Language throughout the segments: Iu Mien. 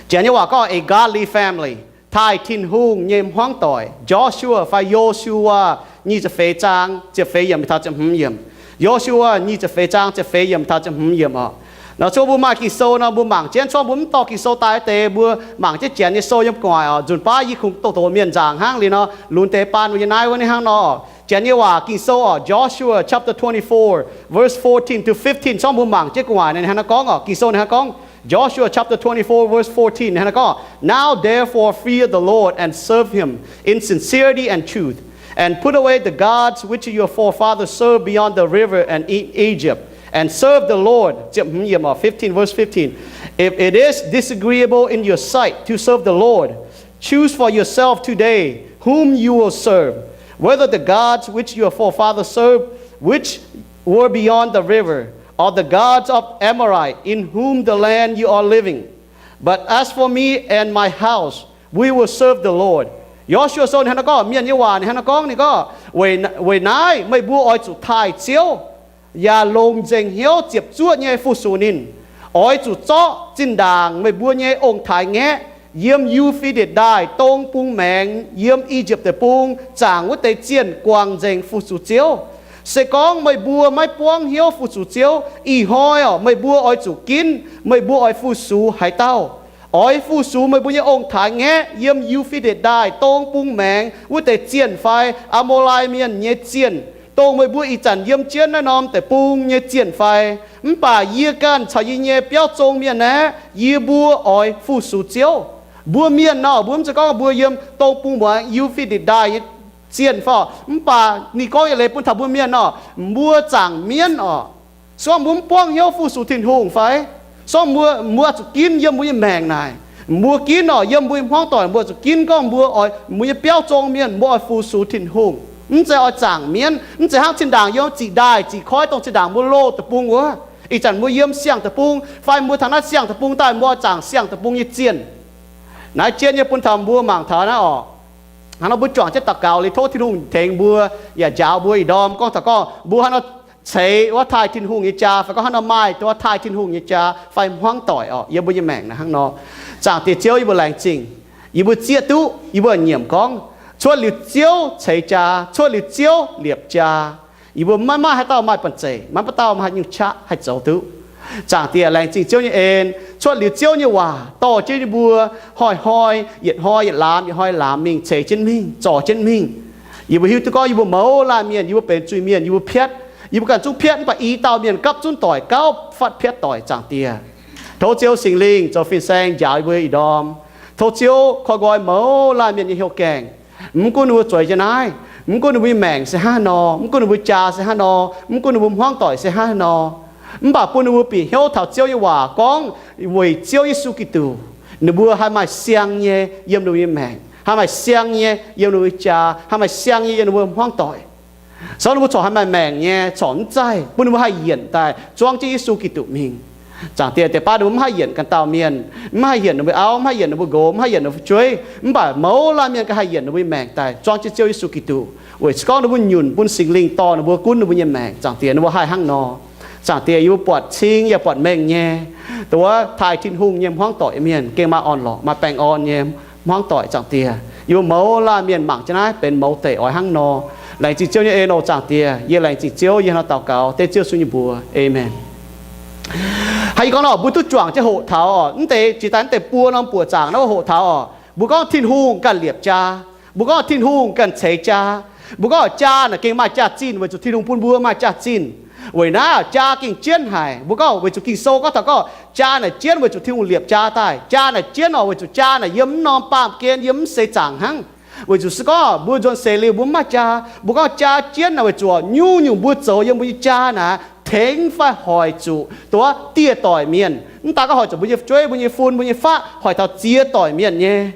Janx nyei waac gorngv a godly family, taaih Tin-Hungh nyei hmuangv doic. Joshua fai Yo^su^waa nyic ziepc feix zaang ziepc feix yiemc taux ziepc hmz yiemc. Yo^su^waa nyic ziepc feix zaang ziepc feix yiemc taux ziepc hmz yiemc oc. Nor cuotv mbuo maaih Ging-Sou nor, mbuo mangc jienv. Cuotv mbuo mv dorh Ging-Sou daaih wuov deix, mbuo mangc jienv Janx nyei sou yiem gu'nguaaic oc. Nzunc baav yie kungx doqc doqc mienh nzaangc hnangv liuz nor, lunx deix baan mbuo nyei naaiv wuov ninh hnangv nor. Janx nyei waac Ging-Sou oc, Joshua chapter twenty-four, verse fourteen to fifteen. Cuotv mbuo mangc jienv gu'nguaaic ninh hnangv naaiv gorngv oc. Ging-Sou ninh hnangv gorngv, Joshua chapter twenty-four, verse fourteen, hnangv naaiv gorngv, Now therefore fear the Lord and serve him in sincerity and truth, and put away the gods which your forefathers served beyond the river and in Egypt, and serve the Lord. Ziepc hmz yiemc oc, fifteen, verse fifteen. If it is disagreeable in your sight to serve the Lord, choose for yourself today whom you will serve, whether the gods which your forefathers served, which were beyond the river, or the gods of Amorite, in whom the land you are living. But as for me and my house, we will serve the Lord. Yo^su^waa Sou ninh hnangv naaiv gorngv, mienh nyei waac ninh hnangv naaiv gorngv, ninh gorngv, Weic naaiv meih mbuo oix zuqc taaih Ziouv, yaac longc nzengc hnyouv ziepc zuoqv nyei fu-sux ninh. Oix zuqc zorqv zinh ndaangc meih mbuo nyei ong-taaix-ngaeqv yiem Yu^fe^ditc Ndaaih dong bung maengx yiem I^yipv Deic-Bung zaangc wuov deix zienh guangc nzengc fu-sux Ziouv. Se gorngv meih mbuo maiv buangv hnyouv fu-sux Ziouv, ih hnoi orqc, meih mbuo oix zuqc ginv meih mbuo oix fu-sux haaix dauh. Oix fu-sux meih mbuo nyei ong-taaix-ngaeqv yiem Yu^fe^ditc Ndaaih dong bung maengx wuov deix zienh fai Aa^mo^lai Mienh nyei zienh, dongh meih mbuo ih zanc yiem jienv naaiv norm deic-bung nyei zienh fai? Mv baac yie ganh caux yie nyei biauv zong mienh aeqv, yie mbuo oix fu-sux Ziouv. Mbuo mienh nor, mbuo mv zeiz gorngv mbuo yiem dong bung maengx Yu^fe^ditc Ndaaih nyei zienh fai? Mv baac ninh gorngv yietc leiz bun taux mbuo mienh nor, mbuo zaangc mienv orqc, se gorngv mbuo mv buangv hnyouv fu-sux Tin-Hungh fai, se gorngv mbuo, mbuo zuqc ginv yiem mbuo nyei maengc naaic. Mbuo ginv orqc, yiem mbuo nyei hmuangv doic mbuo zuqc ginv gorngv mbuo oix, mbuo nyei biauv zong mienh mbuo oix fu-sux Tin-Hungh. Mv zeiz oix zaangc mienv. Mv zeiz hnangv zinh ndaangc yiem ziqc ndaaih ziqc koiv dongh zinh ndaangc mbuo loz deic-bung wuov. Ih zanc mbuo yiem siang deic-bung fai mbuo taux naaiv siang deic-bung daaih mbuo oix zaangc siang deic-bung nyei zienh. Naaiv jienv nyei bun taux mbuo mangc taux naaiv orqc. Hnangv nor mbuo juangc jienv daux gaux liuz tov Tin-Hungh tengx mbuo yaac njaaux mbuo ih ndorm gorngv taux gorngv mbuo hnangv nor ceix wuov taaih Tin-Hungh nyei jaa fai gorngv hnangv nor maaih duqv taaih Tin-Hungh nyei jaa fai hmuangv doic orqc yiem mbuo nyei maengc naaic hnangv nor. Zaangc Diex Ziouv, yie mbuo laengz zingh. Yie mbuo zieqv duqv, yie mbuo nyiemc gorngv, cuotv liuz Ziouv ceix jaa, cuotv liuz Ziouv liepc jaa, yie mbuo maiv maaih haaix dauh maaih banh zeic, maiv maaih dauh maaih haaix nyungc qaqv haih zoux duqv. Zaangc Diex, laengz zingh Ziouv nyei en. Cuotv liuz Ziouv nyei waac dorh jienv yie mbuo hnoi-hnoi, yietc hnoi yietc laamz, yietc hnoi laamz mingh ceix jienv mingh, zorc jienv mingh. Yie mbuo hiuv duqv gorngv yie mbuo mouz laanh mienh, yie mbuo benx zuiz-mienh, yie mbuo piatv. Yie mbuo ganh zungv piatv, mv baac i dauh mienh gapv zunv doic gauh fatv piatv doic, Zaangc Diex. Tov Ziouv Singx Lingh zoux fin-saeng njaaux yie mbuo ih ndorm. Tov Ziouv koi nqoi mouz laanh mienh nyei hnyouv gaengh. Mv gunv ninh mbuo zueiz jienv naaiv, mv gunv ninh mbuo nyei maengc se hnangv haaix nor, mv gunv ninh mbuo jaa se hnangv haaix nor, mv gunv ninh mbuo hmuangv doic se hnangv haaix nor, mv baac bun ninh mbuo bieqc hnyouv taux Ziouv nyei waac gorngv weic Ziouv Yesu Giduc, ninh mbuo haih maaih siang nyei yiem ninh mbuo nyei maengc, haih maaih siang nyei yiem ninh mbuo nyei jaa, haih maaih siang nyei yiem ninh mbuo hmuangv doic. Se gorngv ninh mbuo corc haih maaih maengc nyei, corc mv zaih, bun ninh mbuo haih yienc daaih zuangv jienv Yesu Giduc mingh. Zaangc Diex, deix baav ninh mbuo mv haih yienc ganh dauh mienh, mv haih yienc ninh mbuo auv, mv haih yienc ninh mbuo nqox, mv haih yienc ninh mbuo fu'jueiv, mv baac mouz laanh mienh ganh haih yienc ninh mbuo nyei maengc daaih zuangv jienv Ziouv Yesu Giduc, weic zuqc gorngv ninh mbuo nyunc bun Singx Lingh dorh ninh mbuo, gunv ninh mbuo nyei maengc. Zaangc Diex, ninh mbuo haih hnangv nor. Zaangc Diex, yie mbuo buatc cing yaac buatc mengh nyei, dongh wuov taaih Tin-Hungh nyei hmuangv doic mienh gengh maaih orn-lorqc, maaih baengh orn nyei hmuangv doic. Zaangc Diex, yie mbuo mouz laanh mienh mangc jienv naaiv benx mouz deic oix hnangv nor. Laengz zingh Ziouv nyei en oc. Zaangc Diex, yie laengz zingh Ziouv, yie hnangv nor daux gaux dengv Ziouv Yesu nyei mbuox. Aamen. Haaix, yie gorngv nor, mbuo duqv juangc jienv hoqc taux orqc, mv deix jiex daaih mv deix buo norm buoqc zaangc naaiv hoqc taux orqc, mbuo gorngv Tin-Hungh ganh liepc jaa. Mbuo gorngv Tin-Hungh ganh ceix jaa. Mbuo gorngv jaa naaic gengh maaih jaax-zinh weic zuqc Tin-Hungh bun mbuo maaih jaax-zinh. Weic naaiv jaa gengh jienv haic. Mbuo gorngv weic zuqc Ging-Sou gorngv taux gorngv jaa naaic jienv weic zuqc Tin-Hungh liepc jaa daaih. Jaa naaic jienv orqc weic zuqc jaa naaic yiem mv norm baamh gen, yiem mv seix zaangc hnangv. Weic zuqc se gorngv mbuo nzuonx seix liuz mbuo mv maaih jaa, mbuo gorngv jaa jienv naaic weic zuqc nyungc-nyungc mbuo zoux yiem mbuo nyei jaa naaic tengx fai hoic zuqc dongh wuov dieh doic mienh. Mv daaih gorngv hoic zuqc mbuo nyei fu'jueiv, mbuo nyei fun, mbuo nyei faqv, hoic taux ziex doic mienh nyei.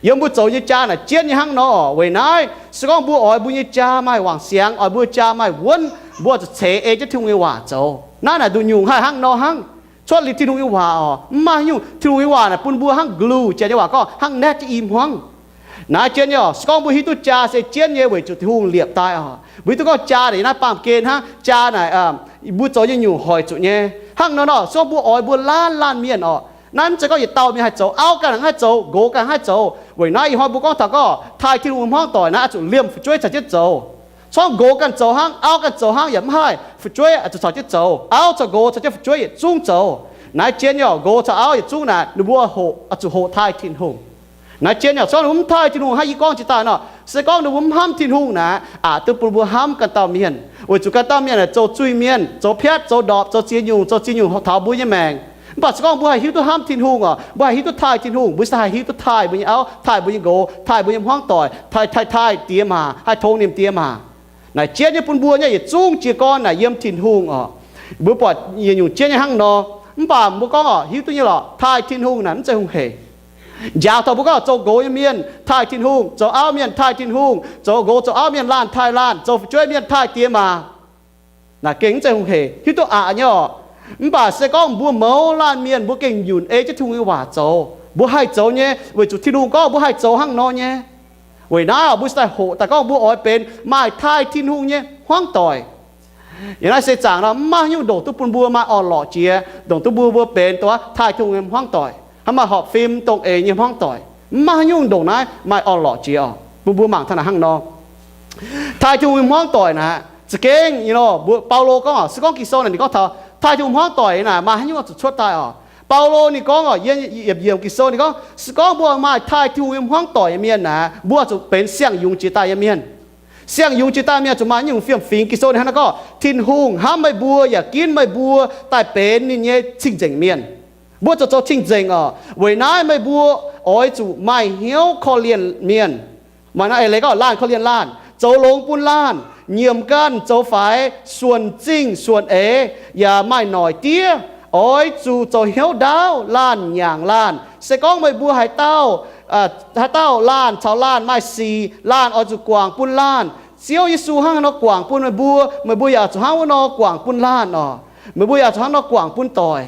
Yiem mbuo zoux nyei jaa naaic jienv nyei hnangv nor. Weic naaiv se gorngv mbuo oix mbuo nyei jaa maaih wangc siangx, oix mbuo jaa maaih wuonv, mbuo oix zuqc ceix ei jienv Tin-Hungh nyei waac zoux. Naaiv naaic nduqc nyungc haih hnangv nor hnangv. Cuotv liuz Tin-Hungh nyei waac orqc, mv maaih nyungc. Tin-Hungh nyei waac naaic bun mbuo hnangv glue, Janx nyei waac gorngv hnangv naetv jienv i hmuangv. Naaiv jienv nyei orqc, se gorngv mbuo hiuv duqv jaa se jienv nyei weic zuqc Tin-Hungh liepc daaih orqc, mbuo hiuv duqv gorngv jaa naaic yiem naaiv baamh gen hnangv. Jaa naaic mbuo zoux nyei nyungc hoic zuqc nyei. Hnangv nor nor, se gorngv mbuo oix mbuo laanh laanh mienh orqc, Naaiv mv zeiz gorngv yietc dauh mienh haih zoux, auv ganh haih zoux, nqox ganh haih zoux. Weic naaiv ih hnoi mbuo gorngv taux gorngv taaih Tin-Hungh nyei hmuangv doic naaiv oix zuqc liemh fu'jueiv caux jienv zoux. Corngv nqox ganh zoux hnangv, auv ganh zoux hnangv yaac mv haih, fu'jueiv oix zuqc caux jienv zoux. Auv caux nqox caux jienv fu'jueiv yietc zungv zoux. Naaiv jienv nyei oc, nqox caux auv yietc zungv naaic ninh mbuo hoqc, oix zuqc hoqc taaih Tin-Hungh. Naaiv jienv nyei oc, corngv ninh mbuo mv taaih Tin-Hungh hnangv yie gorngv jiex daaih nor, se gorngv ninh mbuo mv hnamv Tin-Hungh naaic, aqc duqv bun mbuo hnamv ganh dauh mienh, weic zuqc ganh dauh mienh naaic zoux zuiz-mienh, zoux piatv, zoux ndorpc, zoux ziex nyungc, zoux ziex nyungc taux mbuo nyei maengc. Mv baac se gorngv mbuo haih hiuv duqv hnamv Tin-Hungh oc, mbuo haih hiuv duqv taaih Tin-Hungh, mbuo se haih hiuv duqv taaih mbuo nyei auv, taaih mbuo nyei nqox, taaih mbuo nyei hmuangv doic, taaih, taaih, taaih diex maac, haih tongx ninh diex maac. Naaic jienv nyei bun mbuo nyei yietc zungv jiez gorn naaic yiem Tin-Hungh oc. Mbuo buatc yietc nyungc jienv nyei hnangv nor. Mv baac mbuo gorngv oc, hiuv duqv nyei lorqc, taaih Tin-Hungh naaic mv zeiz hungh heic. Njaaux taux mbuo gorngv zoux nqox nyei mienh taaih Tin-Hungh, zoux auv mienh taaih Tin-Hungh, zoux nqox zoux auv mienh laanh taaih laanh, zoux fu'jueiv mienh taaih diex maac, naaic gengh mv zeiz hungh heic, hiuv duqv aqc nyei oc. Mv baac se gorngv mbuo mouz laanh mienh mbuo gengh nyunc ei jienv Tin-Hungh nyei waac zoux, mbuo haih zoux nyei, weic zuqc Tin-Hungh gorngv mbuo haih zoux hnangv nor nyei. Weic naaiv oc, mbuo se daaih hoqc daaih gorngv mbuo oix benx maaih taaih Tin-Hungh nyei hmuangv doic. Yiem naaiv seix zaangc nor mv maaih haaix nyungc ndongc duqv bun mbuo maaih orn-lorqc jiex, ndongc duqv bun mbuo benx dongh taaih Tin-Hungh nyei hmuangv doic, hnangv maaih horpc fim dongh eix nyei hmuangv doic. Mv maaih haaix nyungc ndongc naaiv maaih orn-lorqc jiex oc. Bun mbuo mangc taux naaic hnangv nor, taaih Tin-Hungh nyei hmuangv doic naaic za'gengh, you know, mbuo, Baulo gorngv oc, se gorngv Ging-Sou naaic ninh gorngv taux taaih Tin-Hungh hmuangv doic naaic maaih haaix nyungc oix zuqc cuotv daaih oc. Baulo ninh gorngv oc, yiem yietc yiemc Ging-Sou ninh gorngv, se gorngv mbuo maaih taaih Tin-Hungh nyei hmuangv doic nyei mienh naaic, mbuo zuqc benx siang-yungz jiex daaih nyei mienh. Siang-yungz jiex daaih mienh zuqc maaih nyungc fiem-fingx. Ging-Sou ninh hnangv naaiv gorngv Tin-Hungh hnamv meih mbuo yaac ginv meih mbuo daaih benx ninh nyei cing-nzengc mienh. Mbuo zuqc zoux cing-nzengc oc. Weic naaiv meih mbuo oix zuqc maaih hnyouv korv-lienh mienh. Maaih naaiv eix leiz gorngv laanh korv-lienh laanh, zoux longx bun laanh, nyiemc ganh zoux faix, suonc zingh suonc eix, yaac maaih noic diev. Oix zuqc zoux hnyouv ndaauv laanh nyaangc laanh. Se gorngv meih mbuo haaix dauh, haaix dauh laanh caux laanh maaih sic, laanh oix zuqc guangc bun laanh. Ziouv Yesu hnangv haaix nor guangc bun meih mbuo, meih mbuo yaac zuqc hnangv wuov nor guangc bun laanh oc. Meih mbuo yaac zuqc hnangv nor guangc bun doic.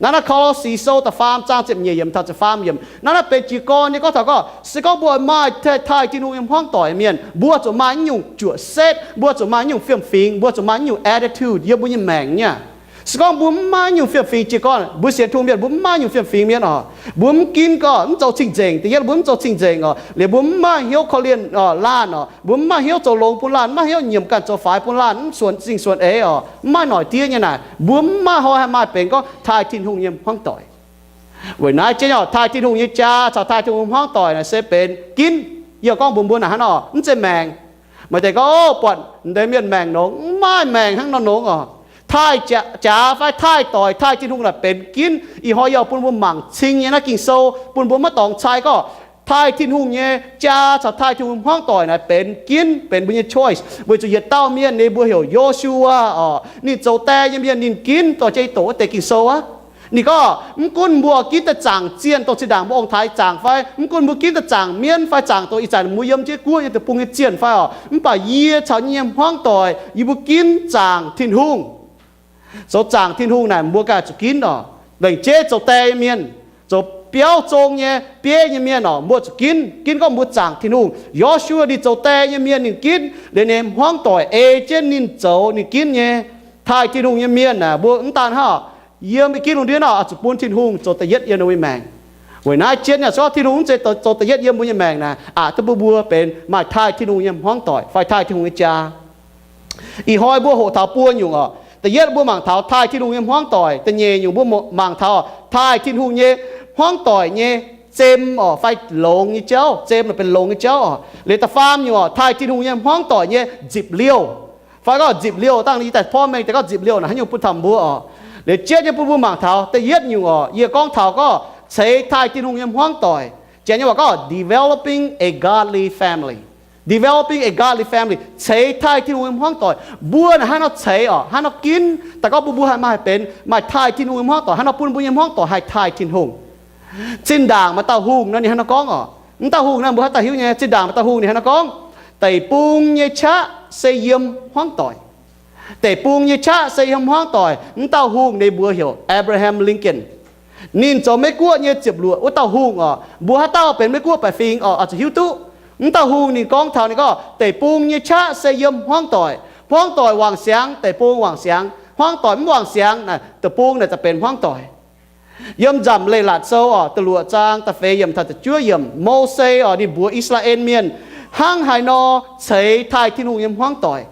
Naaiv, naaiv Ko^lo^si Sou da'faam zaang ziepc nyeic yiemc taux ziepc faam yiemc. Naaiv, naaiv benx jiez gorn nyei gorngv taux gorngv, se gorngv mbuo maaih taaih, taaih Tin-Hungh nyei hmuangv doic mienh, mbuo zuqc maaih naaiv nyungc juoqc setv, mbuo zuqc maaih naaiv nyungc fiem-fingx, mbuo zuqc maaih naaiv nyungc attitude yiem mbuo nyei maengc nyei. Se gorngv mbuo mv maaih naaiv nyungc fiem-fingx, jiez gorn mbuo sienx Tin-Hungh mienh mbuo mv maaih nyungc fiem-fingx mienh oc, mbuo mv ginv gorngv mv zoux cing-nzengc. Da'yietv, mbuo mv zoux cing-nzengc oc. Liuz mbuo mv maaih hnyouv korv-lienh laanh oc. Mbuo mv maaih hnyouv zoux longx bun laanh, mv maaih hnyouv nyiemc ganh zoux faix bun laanh, mv suonc zingh suonc eix oc, mv maaih noic diev nyei naaic, mbuo mv maaih hnoi haih maaih benx gorngv taaih Tin-Hungh nyei hmuangv doic. Weic naaiv jienv oc, taaih Tin-Hungh nyei jaa caux taaih Tin-Hungh hmuangv doic naaic se benx ginv. Yie gorngv mbuox mbuo naaic hnangv nor, mv zeiz maengc. Maaih deix gorngv, o, buatc deix mienh maengc nongx, mv maaih maengc hnangv nor nongx oc. Taaih jaax fai taaih doic, taaih Tin-Hungh naaic benx ginv. Ih hnoi yie bun mbuo mangc cing nyei naaiv Ging-Sou, bun mbuo maiv dorngx cai gorngv taaih Tin-Hungh nyei jaa caux taaih Tin-Hungh hmuangv doic naaic benx ginv, benx mbuo nyei choice. Weic zuqc yietc dauh mienh nyei mbuox heuc Yo^su^waa oc. Ninh zoux die nyei mienh ninh ginv dorh jienv doqc wuov deix Ging-Sou aqv. Ninh gorngv, mv gunv mbuo ginv daaih zaangc zienh dongh zinh ndaangc mbuo ong-taaix zaangc fai, mv gunv mbuo ginv daaih zaangc mienv fai zaangc dongh ih zanc mbuo yiem jienv guoqv nyei deic-bung nyei zienh fai oc, mv baac yie caux yie nyei hmuangv doic, yie mbuo ginv zaangc Tin-Hungh. Zoux zaangc Tin-Hungh naaic mbuo ganh zuqc ginv oc. Lengc jeiv zoux die nyei mienh, zoux biauv zong nyei, bieiv nyei mienh oc, mbuo zuqc ginv. Ginv gorngv mbuo zaangc Tin-Hungh. Yo^su^waa ninh zoux die nyei mienh ninh ginv, liuz ninh hmuangv doic ei jienv ninh zoux ninh ginv nyei. Taaih Tin-Hungh nyei mienh aah, mbuo mv daan hnangv, yiem ginv lungh ndiev nor oix zuqc bun Tin-Hungh zoux da'yietv yiem ninh mbuo nyei maengc. Weic naaiv jienv nyei, se gorngv Tin-Hungh mv zeiz zoux da'yietv yiem mbuo nyei maengc naaic, aqc duqv bun mbuo benx maaih taaih Tin-Hungh nyei hmuangv doic fai taaih Tin-Hungh nyei jaa. Ih hnoi mbuo hoqc taux buo nyungc oc. Da'yietv mbuo mangc taux taaih Tin-Hungh nyei hmuangv doic. Da'nyeic nyungc mbuo mangc taux taaih Tin-Hungh nyei hmuangv doic nyei zem oc, fai longx nyei jauv. Zem naaic benx longx nyei jauv oc. Liuz da'faam nyungc oc, taaih Tin-Hungh nyei hmuangv doic nyei nzipc liouh. Fai gorngv nzipc liouh dangh yie daaih porv mengh deix gorngv nzipc liouh naaic haaix nyungc bun taux mbuo oc. Liuz jienv nyei bun mbuo mangc taux da'yietv nyungc oc, yie gorngv taux gorngv ceix taaih Tin-Hungh nyei hmuangv doic. Janx nyei waac gorngv developing a godly family. Developing a godly family, ceix taaih Tin-Hungh nyei hmuangv doic. Mbuo naaic hnangv nor ceix oc, hnangv nor ginv daaih gorngv bun mbuo haih maaih benx maaih taaih Tin-Hungh nyei hmuangv doic, hnangv nor bun mbuo nyei hmuangv doic haih taaih Tin-Hungh. Zinh ndaangc maaih dauh hungh nor ninh hnangv nor gorngv oc. Mv dauh hungh naaiv mbuo haaix dauh hiuv nyei? Zinh ndaangc maaih dauh hungh ninh hnangv nor gorngv, deic-bung nyei qaqv se yiem hmuangv doic. Deic-bung nyei qaqv se yiem hmuangv doic. Mv dauh hungh ninh mbuox heuc Abraham Lincoln. Ninh zoux Meiv Guoqv nyei ziepc luoqc wuov dauh hungh oc. Mbuo haaix dauh benx Meiv Guoqv baeqc fingx oc, oix zuqc hiuv duqv. Mv dauh hungh ninh gorngv taux ninh gorngv, deic-bung nyei qaqv se yiem hmuangv doic. Hmuangv doic wangc siangx, deic-bung wangc siangx. Hmuangv doic mv wangc siangx naaic, deic-bung naaic za'benx hmuangv doic. Yiem Nzamc Leiz-Latc Sou oc, da'luoqc zaang da'feix yiemc taux da'juov yiemc, Mose oc, ninh mbuox I^saa^laa^en Mienh hnangv haaix nor ceix taaih Tin-Hungh nyei hmuangv doic.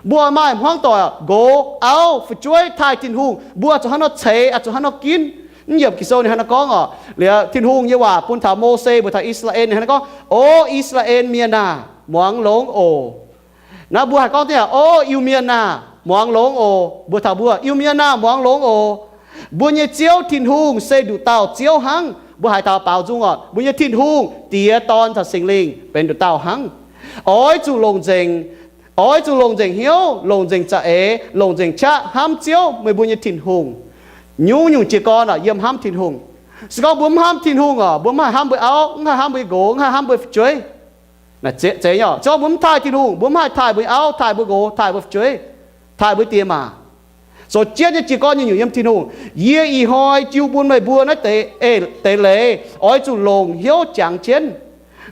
Mbuo maaih hmuangv doic oc, nqox, auv, fu'jueiv taaih Tin-Hungh, mbuo zuqc hnangv nor ceix, zuqc hnangv nor ginv. Mv yiemc Ging-Sou ninh hnangv nor gorngv oc, liuz Tin-Hungh nyei waac bun taux Mose mbuox taux I^saa^laa^en ninh hnangv nor gorngv, O I^saa^laa^en Mienh aah! Muangx longx oc. Naaiv mbuo haih gorngv deix, O Iu-Mienh aah! Muangx longx oc. Mbuo taux mbuo, Iu-Mienh aah! Muangx longx oc. Mbuo nyei Ziouv Tin-Hungh se nduqc dauh Ziouv hnangv. Mbuo haiz taux baaux nzung oc, mbuo nyei Tin-Hungh, Diex, Dorn caux Singx Lingh benx nduqc dauh hnangv. Oix zuqc longc nzengc, oix zuqc longc nzengc hnyouv, longc nzengc za'eix, longc nzengc qaqv hnamv Ziouv, meih mbuo nyei Tin-Hungh. Nyungc-nyungc jiez gorn oc, yiem hnamv Tin-Hungh. Se gorngv mbuo mv hnamv Tin-Hungh oc, mbuo mv haih hnamv mbuo auv, mv haih hnamv mbuo nqox, mv haih hnamv mbuo fu'jueiv. Zeiz nyei oc. Se gorngv mbuo mv taaih Tin-Hungh, mbuo mv haih taaih mbuo auv, taaih mbuo nqox, taaih mbuo fu'jueiv, taaih mbuo diex maac. Zoux jienv nyei jiez gorn nyungc-nyungc yiem Tin-Hungh. Yie ih hnoi jiu bun meih mbuo naaiv deix, deix leiz oix zuqc longc hnyouv jangx jienv.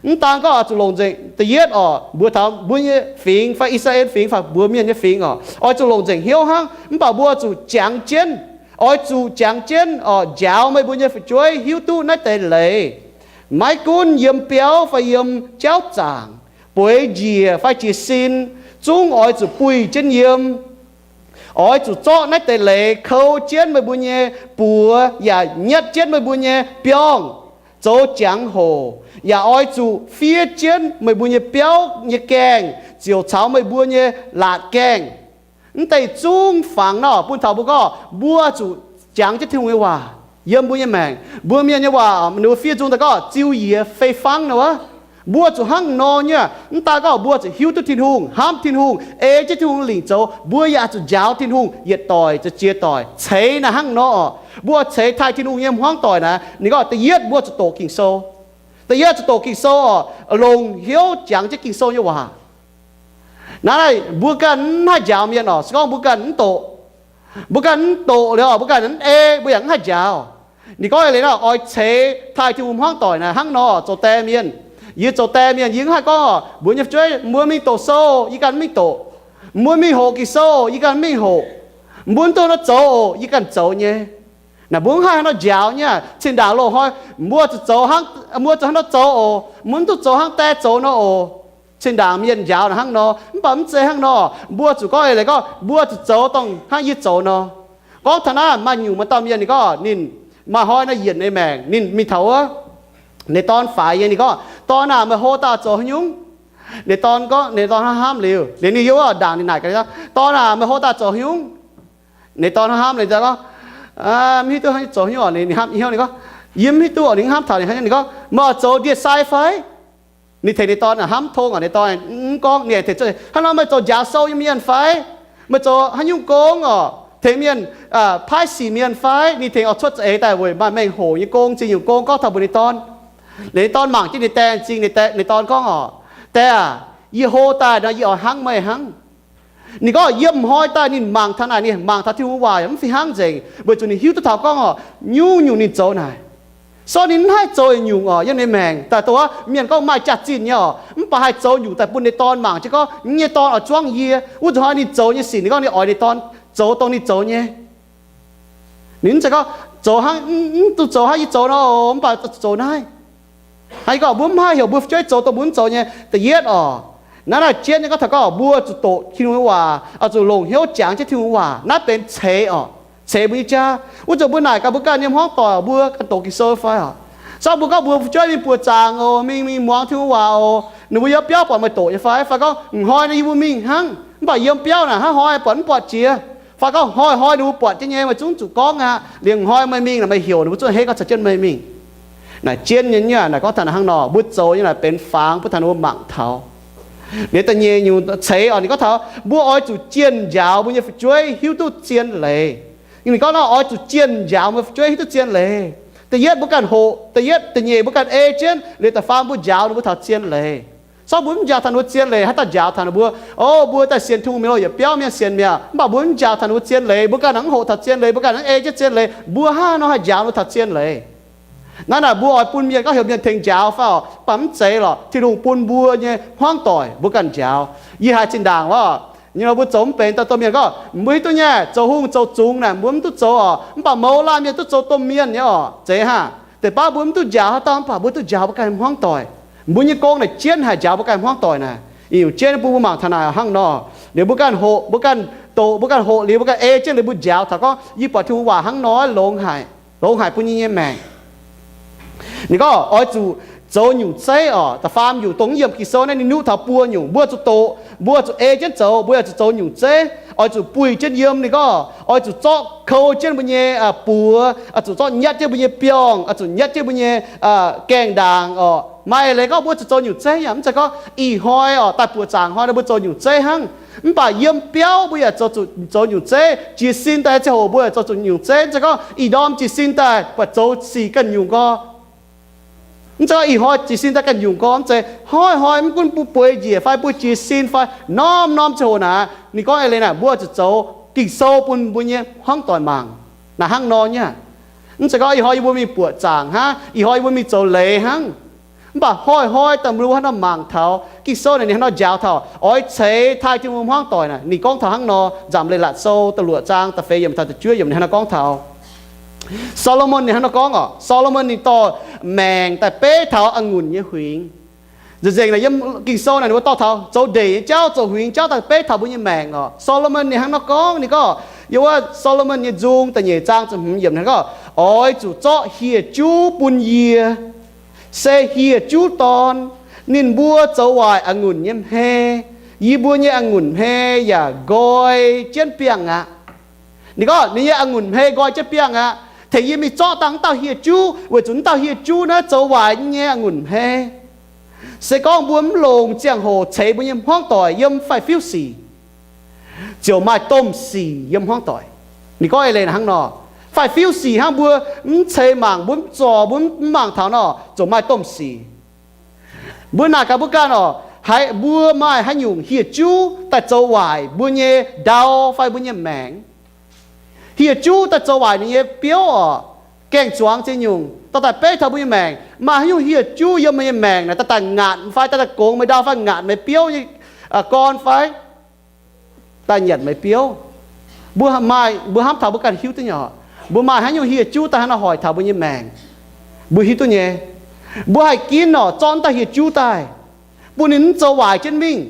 Mv daan gorngv oix zuqc longc nzengc, da'yietv oc, mbuo taux mbuo nyei fingx fai I^saa^laa^en Fingx fai mbuox mienh nyei fingx oc, oix zuqc longc nzengc hnyouv hnangv. Mv baac mbuo zuqc jangx jienv, oix zuqc jangx jienv oc, njaaux meih mbuo nyei fu'jueiv hiuv duqv naaiv deix leiz. Maiv gunv yiem biauv fai yiem jauv zaangc, bueix njiec fai jiez sin, zungv oix zuqc buih jienv yiem. Oix zuqc zorqv naaiv deix leiz kou jienv meih mbuo nyei buoz yaac nyetv jienv meih mbuo nyei biorngh zoux jangx-hoc, yaac oix zuqc fiev jienv meih mbuo nyei biauv nyei gaengh ziouc caux meih mbuo nyei laatc gaengh. Mv deix zungv fangx nor bun taux mbuo gorngv mbuo zuqc jangx jienv Tin-Hungh nyei waac yiem mbuo nyei maengc. Mbuo mienh nyei waac ninh mbuo fiev nzung daaih gorngv ziux yiex fei fangv nor wuov. Mbuo zuqc hnangv nor nyei. Mv daan gorngv mbuo zuqc hiuv duqv Tin-Hungh, hnamv Tin-Hungh, ei jienv Tin-Hungh lingc zoux, mbuo yaac zuqc njaaux Tin-Hungh yietc doic za'gengh jiex doix. Ceix naaic hnangv nor oc, mbuo ceix taaih Tin-Hungh nyei hmuangv doic naaic, ninh gorngv da'yietv mbuo zuqc doqc Ging-Sou. Da'yietv zuqc doqc Ging-Sou oc, longc hnyouv jangx jienv Ging-Sou nyei waac. Naaiv mbuo ganh mv haih njaaux mienh oc. Se gorngv mbuo ganh mv doqc, mbuo ganh mv doqc liuz oc, mbuo ganh mv ei, mbuo yaac mv haih njaaux. Ninh gorngv eix leiz nor, oix ceix taaih Tin-Hungh hmuangv doic naaic hnangv nor, zoux die mienh. Yie zoux die mienh, yie mv haih gorngv oc, mbuox nyei fu'jueiv, mbuo mingh doqc sou, yie ganh mv mingh doqc. Mbuo mingh hoqc Ging-Sou, yie ganh mv mingh hoqc. Mbuo mv duqv hnangv nor zoux oc, yie ganh zoux nyei. Naaic mbuo mv haih hnangv nor njaaux nyei. Zinh ndaangc loz-hnoi mbuo zuqc zoux hnangv, mbuo zuqc hnangv nor zoux oc, mbuo mv duqv zoux hnangv die zoux nor oc. Zinh ndaangc mienh njaaux naaic hnangv nor, mv baac mv zeiz hnangv nor. Mbuo zuqc gorngv eix leiz gorngv mbuo zuqc zoux dongh hnangv yie zoux nor. Gorngv taux naaiv maaih nyungc maaih dauh mienh ninh gorngv ninh maaih hnoi nor yienc ninh maengc, ninh mingh taux wuov, ninh dorn faix nyei. Ninh gorngv, Dorn aah, meih hlo daaih zoux haaix nyungc? Ninh dorn gorngv, ninh dorn hnamv hnamv liuz, ninh, ninh yiem wuov ndaangc ninh naaic gaax, Dorn aah, meih hlo daaih zoux haaix nyungc? Ninh dorn hnamv hnamv liuz gorngv, Mv hiuv duqv haaix nyungc zoux haaix nyungc oc. Ninh, ninh hnamv hnyouv ninh gorngv, Yie mv hiuv duqv oc. Ninh hnamv taux ninh, ninh gorngv, Meih oix zoux ndie-sai fai? Ninh tengx ninh dorn hnamv tong oc. Ninh dorn mv gorngv, ninh tengx, Hnangv nor meih zoux njaaux sou nyei mienh fai? Meih zoux haaix nyungc gong oc? Tengx mienh paaiv sic mienh fai? Ninh tengx oix cuotv za'eix daaih weic maaih mengh hoc nyei gong, zingh nyungc gong gorngv taux mbuox ninh dorn. Ninh dorn mangc jienv ninh die m'zing, ninh dorn gorngv oc, Die aah, yie hlo daaih nor yie oix hnangv meih hnangv. Ninh gorngv yiem hnoi daaih ninh mangc taux naaic, ninh mangc taux Tin-Hungh waac mv fih hnangv nzengc, weic zuqc ninh hiuv duqv taux gorngv oc, nyungc-nyungc ninh zoux naaic. So ninh mv haih zoux nyungc oc, yiem ninh maengc daaih dongh wuov mienh gorngv maaih jaax-zinh nyei oc, mv baac haih zoux nyungc daaih bun ninh dorn mangc jienv gorngv, Yie nyei dorn oix zuangv yie. Wuov nzunc hnoi ninh zoux nyei sic ninh gorngv ninh oix ninh dorn zoux dongh ninh zoux nyei. Ninh mv zeiz gorngv zoux hnangv, mv duqv zoux hnangv yie zoux nor, mv baac zoux naaiv. Hnangv yie gorngv mbuo mv haih heuc mbuo fu'jueiv zoux dongh mbuo mv zoux nyei. Da'yietv oc, naaiv naaic jienv nyei gorngv taux gorngv mbuo zuqc doqc Tin-Hungh nyei waac, oix zuqc longc hnyouv jangx jienv Tin-Hungh waac. Naaiv benx ceix oc, ceix mbuo nyei jaa. Wuov zanc mbuo naaic gaax mbuo ganh nyei hmuangv doic, mbuo ganh doqc Ging-Sou fai oc? Se gorngv mbuo gorngv mbuo fu'jueiv mingh buoz zaangc oc, mingh, mingh muangx Tin-Hungh waac oc, ninh mbuo yiem biauv buatc meih doqc nyei fai? Fai gorngv, Hnoi naaiv yie mbuo mingh hnangv, mv baac yiem biauv naaic hnangv hnoi buatc mv buatc jiex. Fai gorngv, Hnoi-hnoi ninh mbuo buatc jienv nyei, meih zungv zuqc gorngv aqv. Liuz hnoi meih mingh naaic meih heuc ninh mbuo zungv a'hneiv gorngv caux jienv meih mingh. Naaic jienv nyei, naaic gorngv taux naaic hnangv nor, mbuo zoux nyei naaic benx fangx bun taux ninh mbuo mangc taux. Liuz da'nyeic nyungc ceix oc, ninh gorngv taux mbuo oix zuqc jienh njaaux mbuo nyei fu'jueiv hiuv duqv zien leiz. Ninh gorngv nor, oix zuqc jienh njaaux mbuo fu'jueiv hiuv duqv zien leiz. Da'yietv mbuo ganh hoqc, da'yietv, da'nyeic mbuo ganh ei jienv, liuz da'faam mbuo njaaux ninh mbuo taux zien leiz. Se gorngv mbuo mv njaaux taux ninh mbuo zien leiz, haaix dauh njaaux taux ninh mbuo? O, mbuo daaih sienx Tin-Hungh mingh lo yietc biauv mienh sienx mi'aqv, mv baac mbuo mv njaaux taux ninh mbuo zien leiz, mbuo ganh mv hoqc taux zien leiz, mbuo ganh mv ei jienv zien leiz, mbuo haaix nor haih njaaux ninh mbuo taux zien leiz? Naaiv naaic mbuo oix bun mienh gorngv heuc mienh tengx njaaux fai oc? Mv baac mv zeiz lorqc. Tin-Hungh bun mbuo nyei hmuangv doic mbuo ganh njaaux. Yie haiz zinh ndaangc wuov, Nyei nor mbuo zoux mv benx daaih domh mienh gorngv, mbuo hiuv duqv nyei, zoux hungh zoux zungx naaic mbuo mv duqv zoux oc, mv baac mouz laanh mienh duqv zoux domh mienh nyei oc. Zeiz hnangv. Deix baav mbuo mv duqv njaaux haaix dauh, mv baac mbuo duqv njaaux mbuo ganh hmuangv doic. Mbuo nyei gong naaic jienv haic njaaux mbuo ganh hmuangv doic naaic. Ih nyungc jienv bun mbuo mangc taux naaic hnangv nor. Liuz mbuo ganh hoqc, mbuo ganh doqc, mbuo ganh hoqc liuz mbuo ganh ei jienv liuz mbuo njaaux taux gorngv, yie buatc Tin-Hungh waac hnangv nor longx haic, longx haic bun yie nyei maengc. Ninh gorngv oix zuqc zoux nyungc zeiv oc. Da'faam nyungc dongh yiem Ging-Sou naaiv ninh nuqv taux buo nyungc, mbuo zuqc doqc, mbuo zuqc ei jienv zoux, mbuo yaac zuqc zoux nyungc zeiv. Oix zuqc buih jienv yiem, ninh gorngv oix zuqc zorqv kou jienv mbuo nyei buoz, oix zuqc zorqv nyatv jienv mbuo nyei biorngh, oix zuqc nyatv jienv mbuo nyei gaengh ndaangc oc. Maaih leiz gorngv mbuo zuqc zoux nyungc zeiv yaac mv zeiz gorngv ih hnoi oc, daaih buoqc zaangc hnoi nor mbuo zoux nyungc zeiv hnangv. Mv baac yiem biauv mbuo yaac zoux zuqc, zoux nyungc zeiv. Jiez sin daaih ziangh hoc mbuo yaac zoux zuqc nyungc zeiv. Mv zeiz gorngv ih ndorm jiez sin daaih buatc zoux sic ganh nyungc gorx. Mv zeiz gorngv ih hnoi jiez sin daaih ganh nyungc gorx. Mv zeiz, hnoi-hnoi mv gunv mbuo bueix njiec fai mbuo jiez sin fai norm-norm ziangh hoc naaic, ninh gorngv eix leiz naaic mbuo zuqc zoux Ging-Sou bun mbuo nyei hmuangv doic mangc. Naaic hnangv nor nyei. Mv zeiz gorngv ih hnoi yie mbuo mingh buoqc zaangc hnangv, ih hnoi yie mbuo mingh zoux leiz hnangv. Mv baac hnoi-hnoi daaih mbuo hnangv nor mangc taux Ging-Sou naaic ninh hnangv nor njaaux taux oix ceix taaih Tin-Hungh hmuangv doic naaic, ninh gorngv taux hnangv nor. Nzamc Leiz-Latc Sou da'luoqc zaang da'feix yiemc taux da'juov yiemc ninh hnangv nor gorngv taux, Saa^lo^morn ninh hnangv nor gorngv oc. Saa^lo^morn ninh dorh maengc daaih beiv taux a'ngunc nyei huingx. Nzengc-nzengc naaic yiem Ging-Sou naaic ninh mbuo dorh taux zoux ndeic nyei jauv, zoux huingx jauv daaih beiv taux mbuo nyei maengc oc. Saa^lo^morn ninh hnangv nor gorngv, ninh gorngv, yiem wuov Saa^lo^morn nyei nzung da'nyeic zaang ziepc hmz yiemc hnangv gorngv, oix zuqc zorqv hieh juv bun yie, se hieh juv dorn. Ninh mbuo zoux waaic a'ngunc nyei hmei, yie mbuo nyei a'ngunc hmei yaac nqoi jienv biangh aqv. Ninh gorngv ninh nyei a'ngunc hmei nqoi jienv biangh aqv. Tengx yie mingh zorqv dangh wuov dauh hieh juv, weic zuqc wuov dauh hieh juv naaiv zoux waaic nyei a'ngunc hmei. Se gorngv mbuo mv longc ziangh hoc ceix mbuo nyei hmuangv doic yiem faix-fiuv sic, ziouc maaih domh sic yiem hmuangv doic. Ninh gorngv eix leiz hnangv nor, faix-fiuv sic hnangv mbuo mv ceix mangc, mbuo mv zorc, mbuo mv mangc taux nor, ziouc maaih domh sic. Mbuo naaic gaax mbuo ganh oc, haiz mbuo maaih haaix nyungc hieh juv daaih zoux waaic mbuo nyei ndau fai mbuo nyei maengc. Hieh juv daaih zoux waaic ninh nyei biouv oc, gaeng-zuangx ziex nyungc dorh daaih beiv taux mbuo nyei maengc. Maaih haaix nyungc hieh juv yiem meih nyei maengc naaic daaih daaih ngaatc fai daaih daaih gongx meih ndau fai ngaatc meih biouv nyei gorn fai daaih nyanc meih biouv. Mbuo maaih, mbuo hnamv taux mbuo ganh hiuv duqv nyei oc. Mbuo maaih haaix nyungc hieh juv daaih hnangv nor hoic taux mbuo nyei maengc, mbuo hiuv duqv nyei. Mbuo haih ginv oc, zorqv wuov dauh hieh juv daaih, bun ninh mv zoux waaic jienv mingh.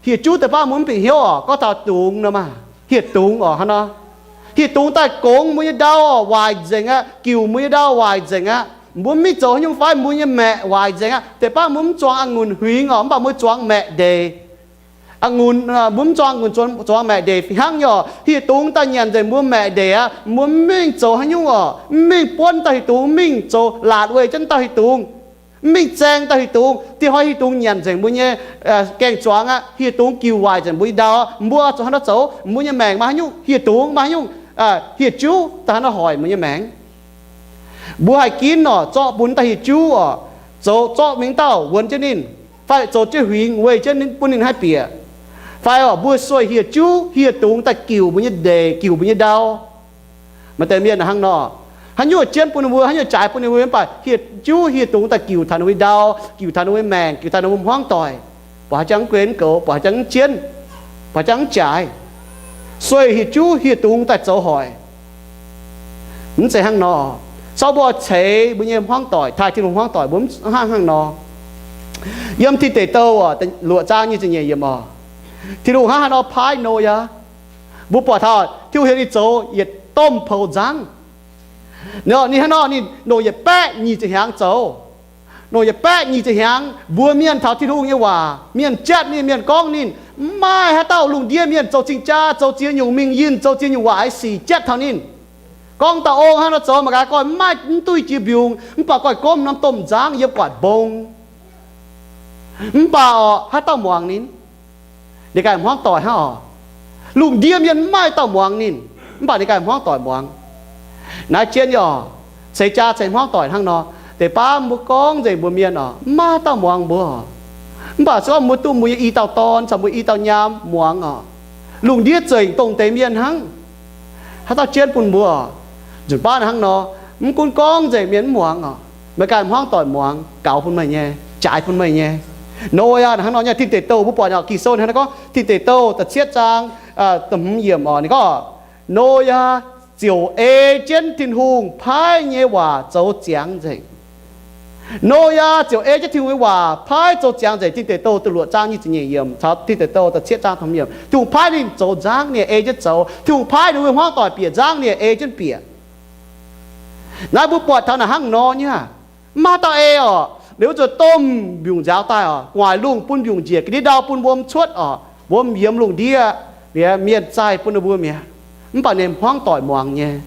Hieh juv deix baav mbuo mv bieqc hnyouv oc, gorngv taux dungz nor maah, hieh dungz oc hnangv nor. Hieh dungz daaih gongx mbuo nyei ndau oc, waaic nzengc aqv, giuc mbuo nyei ndau waaic nzengc aqv. Mbuo mv mingh zoux haaix nyungc fai mbuo nyei maeqc waaic nzengc aqv. Deix baav mbuo mv zuangx a'ngunc huingx oc, mv baac mbuo zuangx maeqc ndeic. A'ngunc, mbuo mv zuangx a'ngunc, zuangx maeqc ndeic fih hnangv nyei oc. Hieh dungz daaih nyanc nzengc mbuo maeqc ndeic aqv, mbuo mv mingh zoux haaix nyungc oc, mv mingh buonv dauh hieh dungz, mv mingh zoux laatc weih jienv dauh hieh dungz, mv mingh zaeng dauh hieh dungz. Dieh hnoi hieh dungz nyanc nzengc mbuo nyei gaeng-zuangx aqv, hieh dungz giuc waaic nzengc mbuo nyei ndau, mbuo zuqc hnangv nor zoux, mbuo nyei maengc maaih haiz nyungc hieh dungz, maaih haiz nyungc hieh juv daaih hnangv nor hoic mbuo nyei maengc. Mbuo haih ginv oc, zorqv bun dauh hieh juv oc, zoux zorqv mingh dauh wuonx jienv ninh, fai zoux jienv huingx weih jienv bun ninh haih bieqc. Fai oc, mbuo sueih hieh juv hieh dungz daaih giuc mbuo nyei ndeic, giuc mbuo nyei ndau. Maaih deix mienh hnangv nor, haaix nyungc jienv bun ninh mbuo, haaix nyungc jaaix bun ninh mbuo, mv baac hieh juv hieh dungz daaih giuc taux ninh mbuo nyei ndau, giuc taux ninh mbuo nyei maengc, giuc taux ninh mbuo hmuangv doic. Buatc haaix jangx mv guen mv goux, buatc haaix jangx mv jienv, buatc haaix jangx mv jaaix. Sueih hieh juv hieh dungz daaih zoux hoic. Mv zeiz hnangv nor. Caux mbuo ceix mbuo nyei hmuangv doic, taaih Tin-Hungh hmuangv doic, mbuo mv hnangv hnangv nor. Yiem Tin Deic Douh luoqc zaang nyic ziepc nyeic yiemc oc, Tin-Hungh hnangv haaix nor paaiv Noyaa? Mbuo buatc taux Tin-Hungh heuc ninh zoux yietc domh poux nzangv. Ninh hnangv nor, ninh longc yietc baeqv nyic ziepc hnyangx zoux. Longc yietc baeqv nyic ziepc hnyangx mbuox mienh taux Tin-Hungh nyei waac. Mienh jatv ninh, mienh gorngv ninh. Mv maaih haaix dauh lungh ndiev mienh zoux cing-jaa, zoux ziex nyungc mingh yinh, zoux ziex nyungc waaic sic jatv taux ninh. Gorngv dauh ong hnangv nor zoux mangc gaax, goiv maiv duih jiex mbiungc, mv baac goiv gomv norm domh nzangv yiem guatc mbong. Mv baac oc, haaix dauh muangx ninh? Ninh ganh hmuangv doic hnangv oc. Lungh ndiev mienh mv maaih dauh muangx ninh, mv baac ninh ganh hmuangv doic muangx. Naaiv jienv nyei oc, ceix jaa ceix hmuangv doic hnangv nor. Deix baav mbuo gorngv nzengc mbuox mienh oc, mv maaih haaix dauh muangx mbuo. Mv baac se gorngv mbuo duqv mbuo nyei i dauh dorn caux mbuo i dauh nyaam muangx oc, lungh ndiev zengc dongh deix mienh hnangv. Haaix dauh jienv bun mbuo oc? Nzunc baav hnangv nor, mv gunv gorngv nzengc mienh mv muangx oc, meih ganh hmuangv doic muangx, gaux bun meih nyei, jaaix bun meih nyei. Noyaa hnangv nor nyei. Tin Deic Douh mbuo buatc nyei, Ging-Sou hnangv nor gorngv, Tin Deic Douh da'cietv zaang, aa, da'hmz yiemc oc, ninh gorngv, Noyaa ziouc ei jienv Tin-Hungh paaiv nyei waac zoux ziangx nzengc. Noyaa ziouc ei jienv Tin-Hungh nyei waac paaiv zoux ziangx nzengc. Tin Deic Douh da'luoqc zaang nyic ziepc nyeic yiemc caux Tin Deic Douh da'cietv zaang da'hmz yiemc, Tin-Hungh paaiv ninh zoux nzangv, ninh ei jienv zoux. Tin-Hungh paaiv ninh mbuo hmuangv doic bieqc nzangv, ninh ei jienv bieqc. Naaiv mbuo buatc taux naaic hnangv nor nyei aqv. Mv maaih dauh ei orqc, ninh wuov zuqc domh mbiungc nziaaux daaih orqc, gu'nguaaic lungh bun mbiungc njiec, ga'ndiev ndau bun wuom cuotv orqc, wuom yiemx lungh ndiev, liuz mienh zaih bun ninh mbuo mi'aqv. Mv baac ninh hmuangv doic muangx nyei.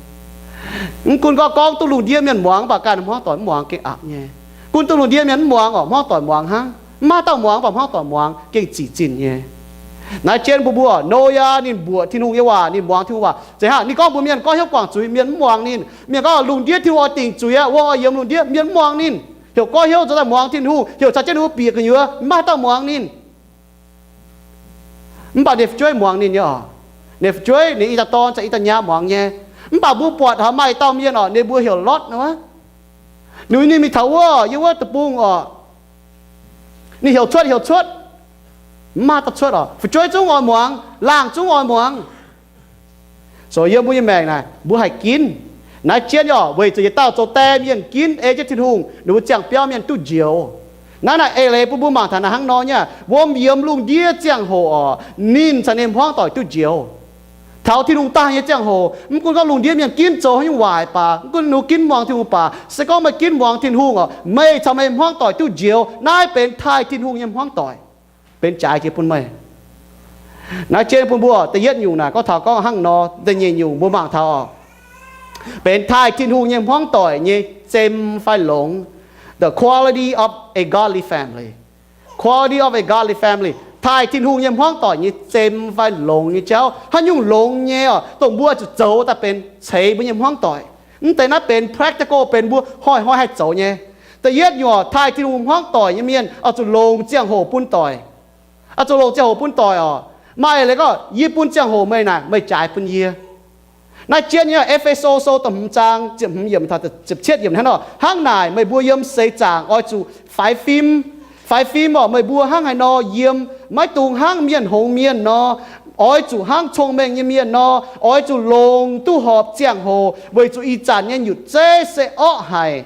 Mv gunv gorngv gorngv duqv lungh ndiev mienh muangx, mv baac ganh hmuangv doic mv muangx gengh aqc nyei. Gunv duqv lungh ndiev mienh mv muangx orqc, hmuangv doic muangx hnangv. Mv maaih dauh muangx, mv baac hmuangv doic muangx gengh zic zinh nyei. Naaiv jienv mbuo mbuo, Noyaa ninh mbuoqc Tin-Hungh nyei waac, ninh muangx Tin-Hungh waac. Zeiz hnangv ninh gorngv mbuox mienh goiv hnyouv guangc zuiz, mienh mv muangx ninh. Mienh gorngv lungh ndiev Tin-Hungh oix dingc zuiz aqv, wuom oix yiemx lungh ndiev, mienh mv muangx ninh. Heuc goiv hnyouv zoux daaih muangx Tin-Hungh, heuc caux jienv ninh mbuo bieqc gu'nyuoz, mv maaih dauh muangx ninh. Mv baac ninh fu'jueiv muangx ninh nyei orqc. Ninh fu'jueiv, ninh i dauh dorn caux i dauh nyaam muangx nyei. Mv baac mbuo buatc taux maaih dauh mienh orqc, ninh mbuo heuc Lotv nor. Ninh, ninh mingh taux wuov, yiem wuov deic-bung orqc, ninh heuc cuotv, heuc cuotv, mv maaih dauh cuotv orqc. Fu'jueiv zungv oix muangx, laangh zungv oix muangx. So yiem mbuo nyei maengc naaic mbuo haih ginv. Naaiv jienv orqc, weic zuqc yietc dauh zoux die mienh ginv ei jienv Tin-Hungh, ninh mbuo ziangh biauv mienh duqv njoux. Naaiv naaic eix leiz bun mbuo mangc taux naaic hnangv nor nyei aqv. Wuom yiemx lungh ndiev ziangh hoc orqc, ninh caux ninh hmuangv doic duqv njoux. Taux Tin-Hungh daaih nyei ziangh hoc, mv gunv gorngv lungh ndiev mienh ginv zoux haaix nyungc waaic baac, mv gunv ninh mbuo ginv muangx Tin-Hungh baac, se gorngv meih ginv muangx Tin-Hungh orqc, meih caux meih hmuangv doic duqv njoux, naaiv benx taaih Tin-Hungh nyei hmuangv doic, benx jaaix jiex bun meih. Naaiv jienv bun mbuo da'yietv nyungc naaic gorngv taux gorngv hnangv nor. Da'nyeic nyungc mbuo mangc taux orqc, benx taaih Tin-Hungh nyei hmuangv doic nyei zem fai longx. The quality of a godly family. Quality of a godly family. Taaih Tin-Hungh nyei hmuangv doic nyei zem fai longx nyei jauv, haaix nyungc longx nyei orqc, dongh mbuo zuqc zoux daaih benx ceix mbuo nyei hmuangv doic. Mv deix naaiv benx practical, benx mbuo hnoi-hnoi haih zoux nyei. Da'yietv nyungc orqc, taaih Tin-Hungh hmuangv doic nyei mienh oix zuqc longc ziangh hoc bun doic. Oix zuqc longc ziangh hoc bun doic orqc. Maaih eix leiz gorngv, yie bun ziangh hoc meih naaic, meih jaaix bun yie. Naaiv jienv nyei E^fe^so Sou da'hmz zaang ziepc hmz yiemc taux ziepc cietv yiemc hnangv nor, hnangv naaic meih mbuo yiem seix zaangc oix zuqc faix fim. Faix fim orqc, meih mbuo hnangv haaix nor yiem, maiv dungx hnangv mienh hngongx mienh nor, oix zuqc hnangv cong-mengh nyei mienh nor, oix zuqc longc duqv horpc ziangh hoc, weic zuqc ih zanc nyei nyutc zeiv se orqv haic.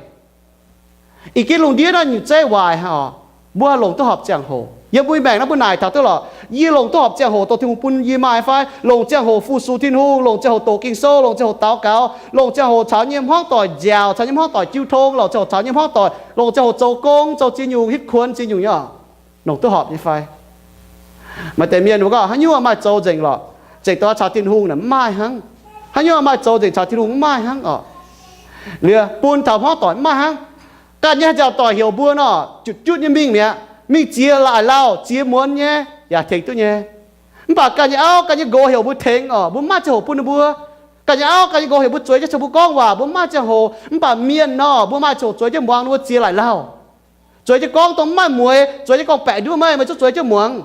Ih ginv lungh ndiev naaiv nyutc zeiv waaic haic orqc. Mbuo haih longc duqv horpc ziangh hoc. Yiem mbuo maengc naaiv mbuo naaic taux duqv lorqc, yie longc duqv horpc ziangh hoc dongh Tin-Hungh bun yie maaih fai? Longc ziangh hoc fu-sux Tin-Hungh, longc ziangh hoc doqc Ging-Sou, longc ziangh hoc daux gaux, longc ziangh hoc caux nyei hmuangv doic nziaauc, caux nyei hmuangv doic jiu tong, longc ziangh hoc caux nyei hmuangv doic, longc ziangh hoc zoux gong, zoux ziex nyungc, hitv kuonx ziex nyungc nyei orqc. Longc duqv horpc nyei fai? Maaih deix mienh mbuo gorngv, haaix nyungc maaih zoux nzengc lorqc, zengc dongh caux Tin-Hungh naaic mv maaih hnangv. Haaix nyungc maaih zoux nzengc caux Tin-Hungh mv maaih hnangv orqc. Liuz bun taux hmuangv doic mv maaih hnangv. Ganh nyei haaix zanc doic heuc mbuo nor, jutc jutv nyei mingh mi'aqv. Mingh ziex laaic lauh, ziex muonz nyei, yaac tengx duqv nyei. Mv baac ganh nyei auv, ganh nyei nqox heuc mbuo tengx orqc, mbuo mv maaih ziangh hoc bun ninh mbuo. Ganh nyei auv, ganh nyei nqox heuc mbuo zueiz jienv caux mbuo gorngv waac, mbuo mv maaih ziangh hoc, mv baac mienh nor, mbuo maaih ziangh hoc zueiz jienv muangx ninh mbuo ziex laaic lauh. Zueiz jienv gorngv dongh mv maaih mueix, zueiz jienv gorngv-baeqc nduov meih, meih zungv zueiz jienv muangx.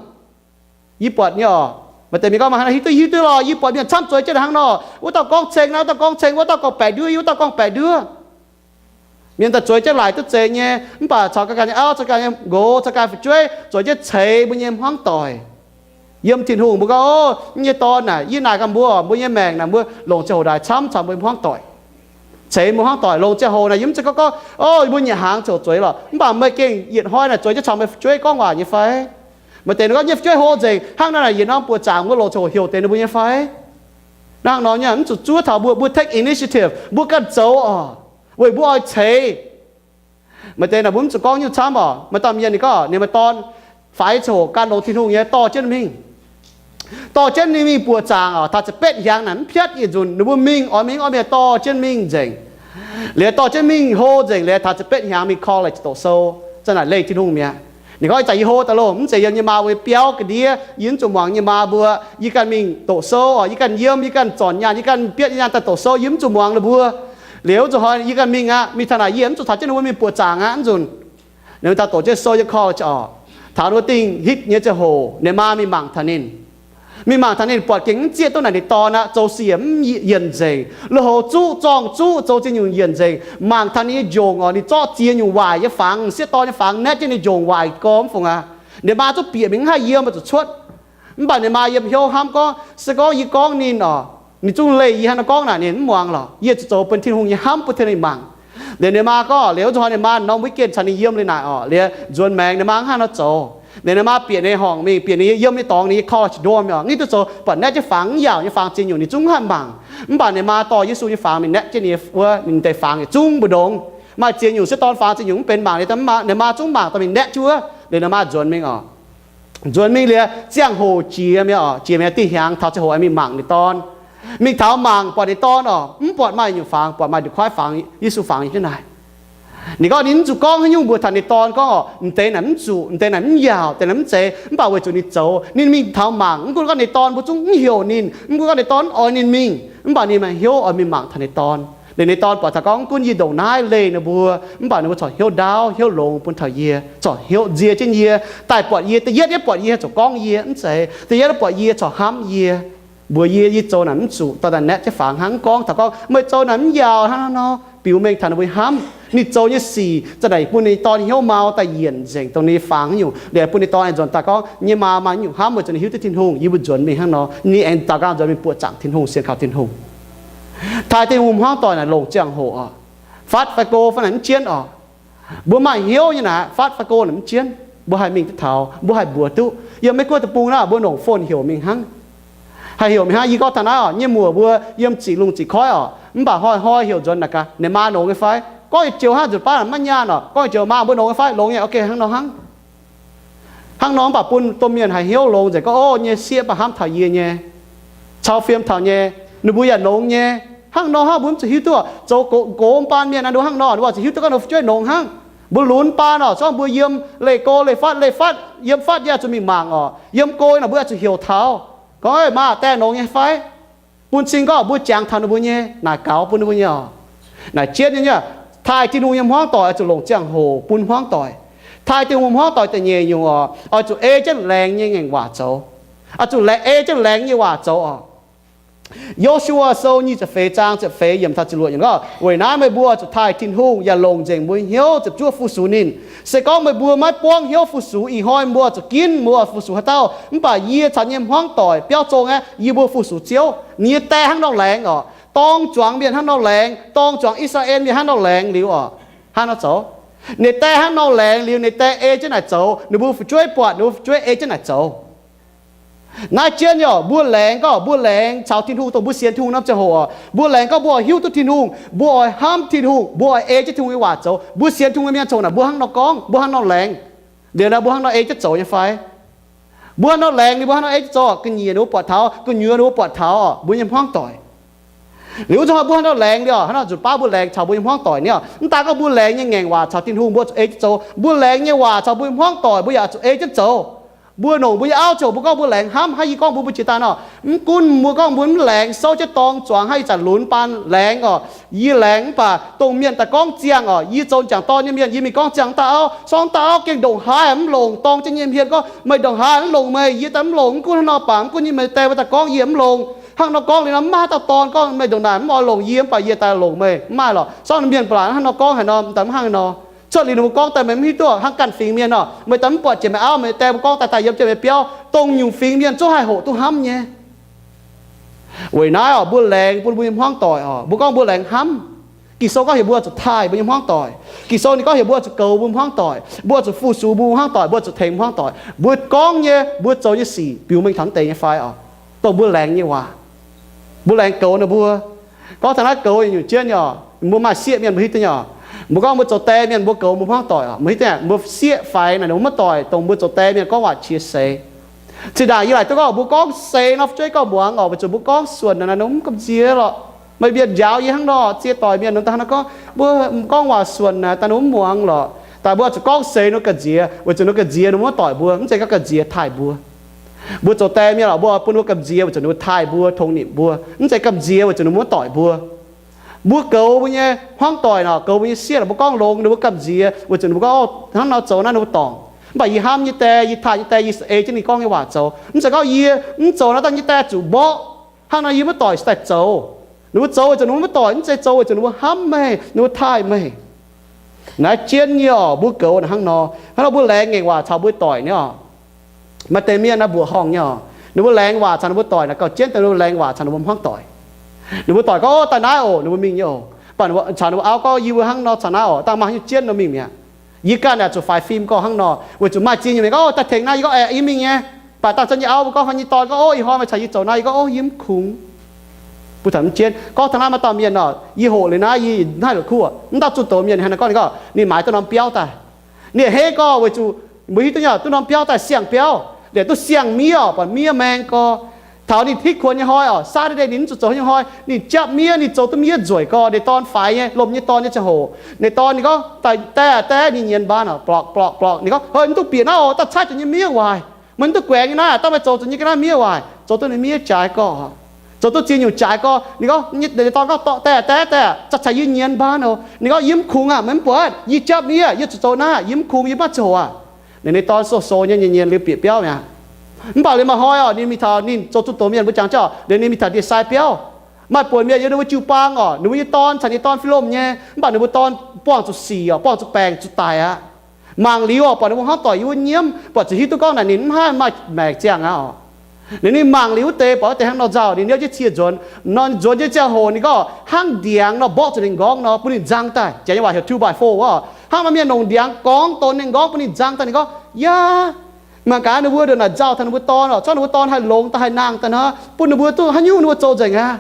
Yie buatc nyei orqc, maaih deix mienh gorngv, mangc haaix nor hiuv duqv, hiuv duqv lorqc, yie buatc mienh camv zueiz jienv hnangv nor, wuov dauh gorngv ceng naaiv, wuov dauh gorngv ceng, wuov dauh gorngv-baeqc nduov, wuov dauh gorngv-baeqc nduov. Mienh daaih zueiz jienv laaic duqv zeiz nyei, mv baac caux ganh nyei auv, caux ganh nyei nqox, caux ganh fu'jueiv zueiz jienv ceix mbuo nyei hmuangv doic. Yiem Tin-Hungh mbuo gorngv, o, yie nyei dorn naaic, yie naaic ganh mbuo, mbuo nyei maengc naaic, mbuo longc ziangh hoc daaih camv caux mbuo hmuangv doic, ceix mbuo hmuangv doic. Longc ziangh hoc naaic, yie mv zeiz gorngv gorngv, o, mbuo nyic hnaangx ziouc zueiz lorqc, mv baac meih gengh yietc hnoi naaic zueiz jienv caux meih fu'jueiv gorngv waac nyei fai? Maaih deix ninh gorngv, yie nyei fu'jueiv hlo nzengc, hnangv naaic yietc norm buoqc zaangc mbuo longc ziangh hoc heuc deix ninh mbuo nyei fai? Hnangv nor nyei, mv zuqc zuov taux mbuo, mbuo take initiative, mbuo ganh zoux orqc, weic mbuo oix ceix. Maaih deix naaic mbuo mv zuqc gorngv nyungc camv orqc. Maaih dauh mienh ninh gorngv ninh maaih dorn, faix ziangh hoc gan longx Tin-Hungh nyei, dorh jienv mingh. Dorh jienv ninh mingh buoqc zaangc orqc, taux ziepc betv hnyangx naaic mv piatv yietc nzunc, ninh mbuo mingh oix mingh oix mingh dorh jienv mingh nzengc. Liuz dorh jienv mingh hlo nzengc liuz, taux ziepc betv hnyangx mingh college doqc sou, za'naaic leih Tin-Hungh mi'aqv. Ninh gorngv, ih zanc yie hlo daaih loh, mv zeiz yiem yie maa mbuo nyei biauv ga'ndiev, yie mv zuqc muangx yie maa mbuo. Yie ganh mingh doqc sou orqc, yie ganh yiem, yie ganh zornc nyaanh, yie ganh bietv yie nyaanh daaih doqc sou, yie mv zuqc muangx ninh mbuo. Liuz zuqc hnoi yie ganh mingh aqv, mingh taux naaic yie mv zuqc caux jienv ninh mbuo mingh buoqc zaangc aqv, mv nzunc. Ninh daaih doqc jienv sou yiem college orqc, taux ninh mbuo dingh hitv nyei ziangh hoc ninh maa mingh mangc taux ninh. Mingh mangc taux ninh buatc gengh mv zieqv duqv naaic ninh dorn aqv, zoux sic mv yienc nzengc, lui-houx zuqv, zorng zuqv, zoux ziex nyungc yienc nzengc. Mangc taux ninh nyei njongc orqc, ninh zorqv ziex nyungc waaic nyei fangx, sieqv dorn nyei fangx, naetv jienv ninh njongc waaic gormx fungx aqv. Ninh maa zungv bieqc mingh mv haih yiem, zuqc cuotv. Mv baac ninh maa yiem hnyouv hnamv gorngv, se gorngv yie gorngv ninh oc, ninh zungv leih yie hnangv nor gorngv naaic, ninh mv muangx lorqc. Yie zuqc zoux bun Tin-Hungh nyei hnamv bun tengx ninh mangc. Liuz ninh maa gorngv, liuz wuov zuqc hnoi ninh maa norm weekend caux ninh yiem liuz naaic oc, liuz nzuonx maengx ninh maa mv haih nor zoux. Liuz ninh maa bieqc ninh horngc mingh, bieqc ninh yiem nyei dorngx, ninh nyei korv-lienh dorn oc, nitv duqv zoux buatc naetv jienv fangx, mv yaauc nyei fangx ziex nyungc ninh zungv mv haih mangc. Mv baac ninh maa dorh Yesu nyei fangx mingh naetv jienv ninh wuov, ninh deix fangx yietc zungv mbu'ndongx. Maaih ziex nyungc se dorn fangx ziex nyungc mv benx mangc, liuz ninh maa zungv mangc daaih mingh naetv jienv wuov. Liuz ninh maa nzuonx mingh oc. Nzuonx mingh liuz ziangh hoc jiex mi'aqv oc, jiex mi'aqv, diuh hnyangx taux ziangh hoc aengx mingh mangc ninh dorn. Mingh taux mangc buatc ninh dorn oc, mv buatc maaih nyungc fangx, buatc maaih nduqc kuaaiv fangx, Yesu fangx nyei jienv naaic. Ninh gorngv ninh mv zuqc gorngv haaix nyungc mbuox taux ninh dorn gorngv oc, m'deix naaic mv zuqc, m'deix naaic mv yaauc, m'deix naaic mv zeiz, mv baac weic zuqc ninh zoux, ninh mingh taux mangc, mv gunv gorngv ninh dorn mbuo zungv mv heuc ninh, mv gunv gorngv ninh dorn mv oix ninh mingh, mv baac ninh maaih hnyouv oix mingh mangc taux ninh dorn. Liuz ninh dorn buatc taux gorngv mv gunv yie ndongc naaiv leih ninh mbuo, mv baac ninh mbuo corc hnyouv ndaauv hnyouv longx bun taux yie, corc hnyouv nzie jienv yie, daaih buatc yie, da'yietv yie buatc yie haih zoux gorngv yie mv zeiz, da'yietv buatc yie corc hnamv yie, mbuox yie, yie zoux naaic mv zuqc, dorh daaih naetv jienv fangx hnangv, gorngv taux gorngv meih zoux naaic mv yaauc hnangv nor, biux mengh taux ninh mbuo hnamv ninh zoux nyei sic, za'naaic bun ninh dorn hnyouv mau daaih yienc nzengc dongh ninh nyei fangx haaix nyungc. Liuz bun ninh dorn aengx nzuonx daaih gorngv nyei maa maaih nyungc hnamv weic zuqc ninh hiuv duqv Tin-Hungh, yie mbuo nzuonx mingh hnangv nor, ninh aengx daaux nqaang nzuonx mingh buoqc zaangc Tin-Hungh, sienx kaux Tin-Hungh. Taaih Tin-Hungh hmuangv doic naaic longc ziangh hoc oc. Fatv fai go fai naaic mv jienv oc. Mbuo maaih hnyouv nyei naaic, fatv fai go naaic mv jienv, mbuo haih mingh duqv taux, mbuo haih mbuox duqv. Yiem Meiv Guoqv deic-bung naaic mbuo longc phone heuc mingh hnangv. Haih heuc mingh hnangv. Yie gorngv taux naaiv oc, nyei muoc mbuo yiem ziqc lungh ziqc koiv oc, mv baac hnoi-hnoi heuc nzuonx naaic gaax, ninh maa longx nyei fai? Gorngv yietc joux hnangv, nzunc baav maiv nyaanh oc, gorngv yietc joux maa mbuo longx nyei fai? Longx nyei. Ok, hnangv nor hnangv. Hnangv nor mv baac bun domh mienh haiz hnyouv longx nzengc gorngv, ov, nyei sieqv mv baac hnamv taux yie nyei, cau fiem taux nyei, ninh mbuo yaac longx nyei. Hnangv nor hnangv mbuo mv zuqc hiuv duqv oc. Zoux gox, gox baan mienh naaic ninh mbuo hnangv nor, ninh mbuo zuqc hiuv duqv gorngv ninh mbuo fu'jueiv longx hnangv. Mbuo lunx baan oc, zorqv mbuo yiem leih go leih fatv, leih fatv, yiem fatv yaac zuqc mingh mangc oc. Yiem go naaic mbuo yaac zuqc heuc taux gorngv, maa, daeh longx nyei fai? Bun cing gorngv mbuo jangx taux ninh mbuo nyei naaic gaux bun ninh mbuo nyei oc. Naaic jienv nyei, taaih Tin-Hungh nyei hmuangv doic oix zuqc longc ziangh hoc bun hmuangv doic. Taaih Tin-Hungh hmuangv doic da'nyeic nyungc oc, oix zuqc ei jienv laengz nyei ngaengc waac zoux. Oix zuqc ei jienv laengz nyei waac zoux oc. Yo^su^waa Sou nyic ziepc feix zaang ziepc feix yiemc taux ziepc luoqc yiemc gorngv, weic naaiv meih mbuo zuqc taaih Tin-Hungh yaac longc nzengc mbuo hnyouv ziepc zuoqv fu-sux ninh. Se gorngv meih mbuo maiv buangv hnyouv fu-sux, ih hnoi mbuo zuqc ginv mbuo fu-sux haaix dauh. Mv baac yie caux nyei hmuangv doic biauv zong aeqv, yie mbuo fu-sux Ziouv. Ninh nyei die hnangv nor laengz oc. Dorng zuangx mienh hnangv nor laengz, dorng zuangx I^saa^laa^en mienh hnangv nor laengz liuz oc, hnangv nor zoux. Ninh die hnangv nor laengz liuz, ninh die ei jienv naaic zoux. Ninh mbuo fu'jueiv buatc, ninh mbuo fu'jueiv ei jienv naaic zoux. Naaiv jienv nyei oc, mbuo laengz gorngv mbuo laengz caux Tin-Hungh, dongh mbuo sienx Tin-Hungh norm ziangh hoc oc, mbuo laengz gorngv mbuo oix hiuv duqv Tin-Hungh, mbuo oix hnamv Tin-Hungh, mbuo oix ei jienv Tin-Hungh nyei waac zoux. Mbuo sienx Tin-Hungh nyei mienh congx naaic mbuo hnangv nor gorngv, mbuo hnangv nor laengz. Liuz naaic mbuo hnangv nor ei jienv zoux nyei fai? Mbuo hnangv nor laengz liuz, mbuo hnangv nor ei jienv zoux, ga'nyiec ninh mbuo buatc taux, gu'nyuoz ninh mbuo buatc taux oc, mbuo nyei hmuangv doic. Liuz wuov zanc hnoi mbuo hnangv nor laengz liuz oc, hnangv nor nzunc baav mbuo laengz caux mbuo nyei hmuangv doic nyei oc. Mv daaih gorngv mbuo laengz nyei ngaengc waac caux Tin-Hungh mbuo zuqc ei jienv zoux. Mbuo laengz nyei waac caux mbuo nyei hmuangv doic mbuo yaac zuqc ei jienv zoux. Mbuo longc mbuo nyei auv ziouc mbuo gorngv mbuo laengz hnamv, hnangv yie gorngv mbuo mbuo jiex daaih nor, mv gunv mbuo gorngv mbuo mv laengz, souv jienv dorng zuangx hnangv ih zanc lunx baan laengz oc. Yie laengz mv baac dongh mienh daaih gorngv ziangh oc, yie zoux m'jangc dorn nyei mienh, yie mingh gorngv ziangh dauh auv, sorng dauh auv gengh ndongc haaix mv longc, dorng jienv nyei hmien gorngv, meih ndongc haaix mv longc meih, yie daaih mv longc, mv gunv hnangv nor baac mv gunv nyei meih die mbuo daaih gorngv yie mv longc. Hnangv nor gorngv liuz nor, mv maaih haaix dauh dorn gorngv meih ndongc naaic mv oix longc yie, mv baac yie daaih longc meih, mv maaih lorqc. Sorng mienh ba'laqc hnangv nor gorngv haaix nor, m'daaih mv hnangv nor. Cuotv liuz ninh mbuo gorngv daaih meih mv hiuv duqv, hnangv ganh fingx mienh nor, meih daaih mv buatc jiex meih auv meih die mbuo gorngv daaih daaih yiem jienv meih biauv, dongh nyungc fingx mienh zungv haih hoqc duqv hnamv nyei. Weic naaiv oc, mbuo laengz bun mbuo nyei hmuangv doic oc, mbuo gorngv mbuo laengz hnamv. Ging-Sou gorngv heuc mbuo zuqc taaih mbuo nyei hmuangv doic. Ging-Sou ninh gorngv heuc mbuo zuqc goux mbuo hmuangv doic, mbuo zuqc fu-sux mbuo hmuangv doic, mbuo zuqc tengx hmuangv doic. Mbuo gorngv nyei, mbuo zoux nyei sic biux mengh taux deix nyei fai oc? Dongh mbuo laengz nyei waac, mbuo laengz goux ninh mbuo. Gorngv taux naaiv goux nyungc jienv nyei oc, mbuo maaih sieqv mienh mbuo hiuv duqv nyei oc. Mbuo gorngv mbuo zoux die mienh mbuo goux mbuo hmuangv doic oc, mbuo hiuv duqv mbuo sieqv faix naaic ninh mbuo maiv doic dongh mbuo zoux die mienh gorngv waac qiex seix. Zinh ndaangc yie laaic duqv gorngv mbuo gorngv seix nor, fu'jueiv gorngv muangx oc, weic zuqc mbuo gorngv suonc naaic ninh mbuo mv gamh nziex lorqc. Meih mienh njaaux yie hnangv nor, ziex doic mienh nor daaih hnangv nor gorngv, mbuo gorngv waac suonc naaic daaih ninh mbuo mv muangx lorqc. Daaih mbuo zuqc gorngv seix ninh mbuo gamh nziex, weic zuqc ninh mbuo gamh nziex ninh mbuo maiv doic mbuo, mv zeiz gorngv gamh nziex taaih mbuo. Mbuo zoux die mienh lorqc, mbuo bun ninh mbuo gamh nziex weic zuqc ninh mbuo taaih mbuo, tongx nimc mbuo, mv zeiz gamh nziex weic zuqc ninh mbuo maiv doic mbuo. Mbuo goux mbuo nyei hmuangv doic nor, goux mbuo nyei sieqv lorqc, mbuo gorngv longx ninh mbuo gamh nziex weic zuqc ninh mbuo gorngv, ov, hnangv nor zoux naaiv ninh mbuo dorngc. Mv baac yie hnamv nyei die, yie taaih nyei die, yie ei jienv ninh gorngv nyei waac zoux. Mv zeiz gorngv yie mv zoux naaiv dangh nyei die zuqc mborqv. Hnangv nor yie maiv doic se daaih zoux. Ninh mbuo zoux weic zuqc ninh mbuo maiv doic, mv zeiz zoux weic zuqc ninh mbuo hnamv meih, ninh mbuo taaih meih. Naaiv jienv nyei oc, mbuo goux naaic hnangv nor. Hnangv nor mbuo laengz ngaengc waac caux mbuo doic nyei oc. Maaih deix mienh naaiv mbuoqc horngh nyei oc. Ninh mbuo laengz waac caux ninh mbuo doic naaic gauh jienv daaih ninh mbuo laengz waac caux ninh mbuo hmuangv doic. Ninh mbuo doic gorngv, Ov, daaih naaiv oc, ninh mbuo mingh nyei oc. Mv baac ninh mbuo caux ninh mbuo auv gorngv, Yie mbuo hnangv nor caux naaiv oc, dangh maaih haaix nyungc jienv nor mingh mi'aqv. Yie ganh yaac zuqc faix fim gorngv hnangv nor, weic zuqc maaih ziex nyungc mienh gorngv, Ov, daaih tengx naaiv. Yie gorngv, Aeqv, yie mingh nyei. Mv baac dangh zunv yie auv mbuo gorngv, Haaix nyungc doic gorngv, Ov, ih hnoi meih caux yie zoux naaiv? Yie gorngv, Ov, yie mv kungx. Bun taux mv jienv gorngv taux naaiv maaih dauh mienh oc, yie hoqc liuz naaiv yie mv haih la'kuqv. Mv dauh zunh doz mienh hnangv naaiv gorngv, ninh gorngv ninh maaih duqv norm biauv daaih. Ninh hei gorngv weic zuqc mbuo hiuv duqv nyei, duqv norm biauv daaih siang biauv, liemh duqv siang miev oc, buatc miev maeng gorx. Taux ninh hitv kuonx nyei hnoi oc, Saturday ninh mv zuqc zoux haaix nyungc hnoi, ninh japv miev, ninh zoux duqv miev nzueic gorx. Ninh dorn faix nyei, lomh nyei dorn nyei ziangh hoc, ninh dorn ninh gorngv, Daaih, daaih, daaih, ninh nyienz mbaan oc, blorqc, blorqc, blorqc. Ninh gorngv, Hei, mv duqv bieqc naaiv oc, daaih caaiv zuqc nyei miev waaic. Meih mv duqv guaengx nyei naaiv, daaih meih zoux zuqc nyei ga'naaiv miev waaic. Zoux duqv ninh miev jaaix gorx, zoux duqv ziex nyungc jaaix gorx. Ninh gorngv, ninh dorn gorngv, Daaih, daaih, daaih, zaqc caux yie nyienz mbaan oc. Ninh gorngv, Yie mv kungx aqv. Meih mv buatc yie japv miev, yie zuqc zoux naaiv, yie mv kungx, yie mv maaih ziangh hoc aqv. Liuz ninh dorn sou sou nyei, nyienz nyienz liuz bieqc biauv mi'aqv. Mv baac liuz maaih hnoi oc, ninh mingh taux, ninh zoux zunh doz mienh mbuo jangx jauv, liuz ninh mingh taux ndie-sai biauv. Maaih buonc mienh yiem ninh mbuo jiu-baang oc, ninh mbuo nyei dorn caux ninh dorn fih lomh nyei, mv baac ninh mbuo dorn buangh zuqc sic oc, buangh zuqc baengc zuqc daic aqv. Mangc liuz oc, buatc ninh mbuo hmuangv doic yiem wuov nyiemv, buatc ziouc hiuv duqv gorngv naaic ninh mv haih maaih maengc ziangh aqv oc. Liuz ninh mangc liuz wuov deix, buatc wuov deix hnangv nor nzauh, ninh niouv jienv cie nzuonx. Nor nzuonx jienv ziangh hoc ninh gorngv hnangv ndiangx nor mborqv zuqc ninh nqorngv nor, bun ninh nzang daaih. Janx nyei waac heuc two by four oc. Hnangv maaih mienh longc ndiangx gorngv donx ninh nqorngv bun ninh nzang daaih. Ninh gorngv, Yaac mangc gaax ninh mbuo ndongc naaic nzauh taux ninh mbuo dorn oc, corc ninh mbuo dorn haih longx daaih haih nangh daaih nor, bun ninh mbuo duqv haaix nyungc ninh mbuo zoux nzengc aqv.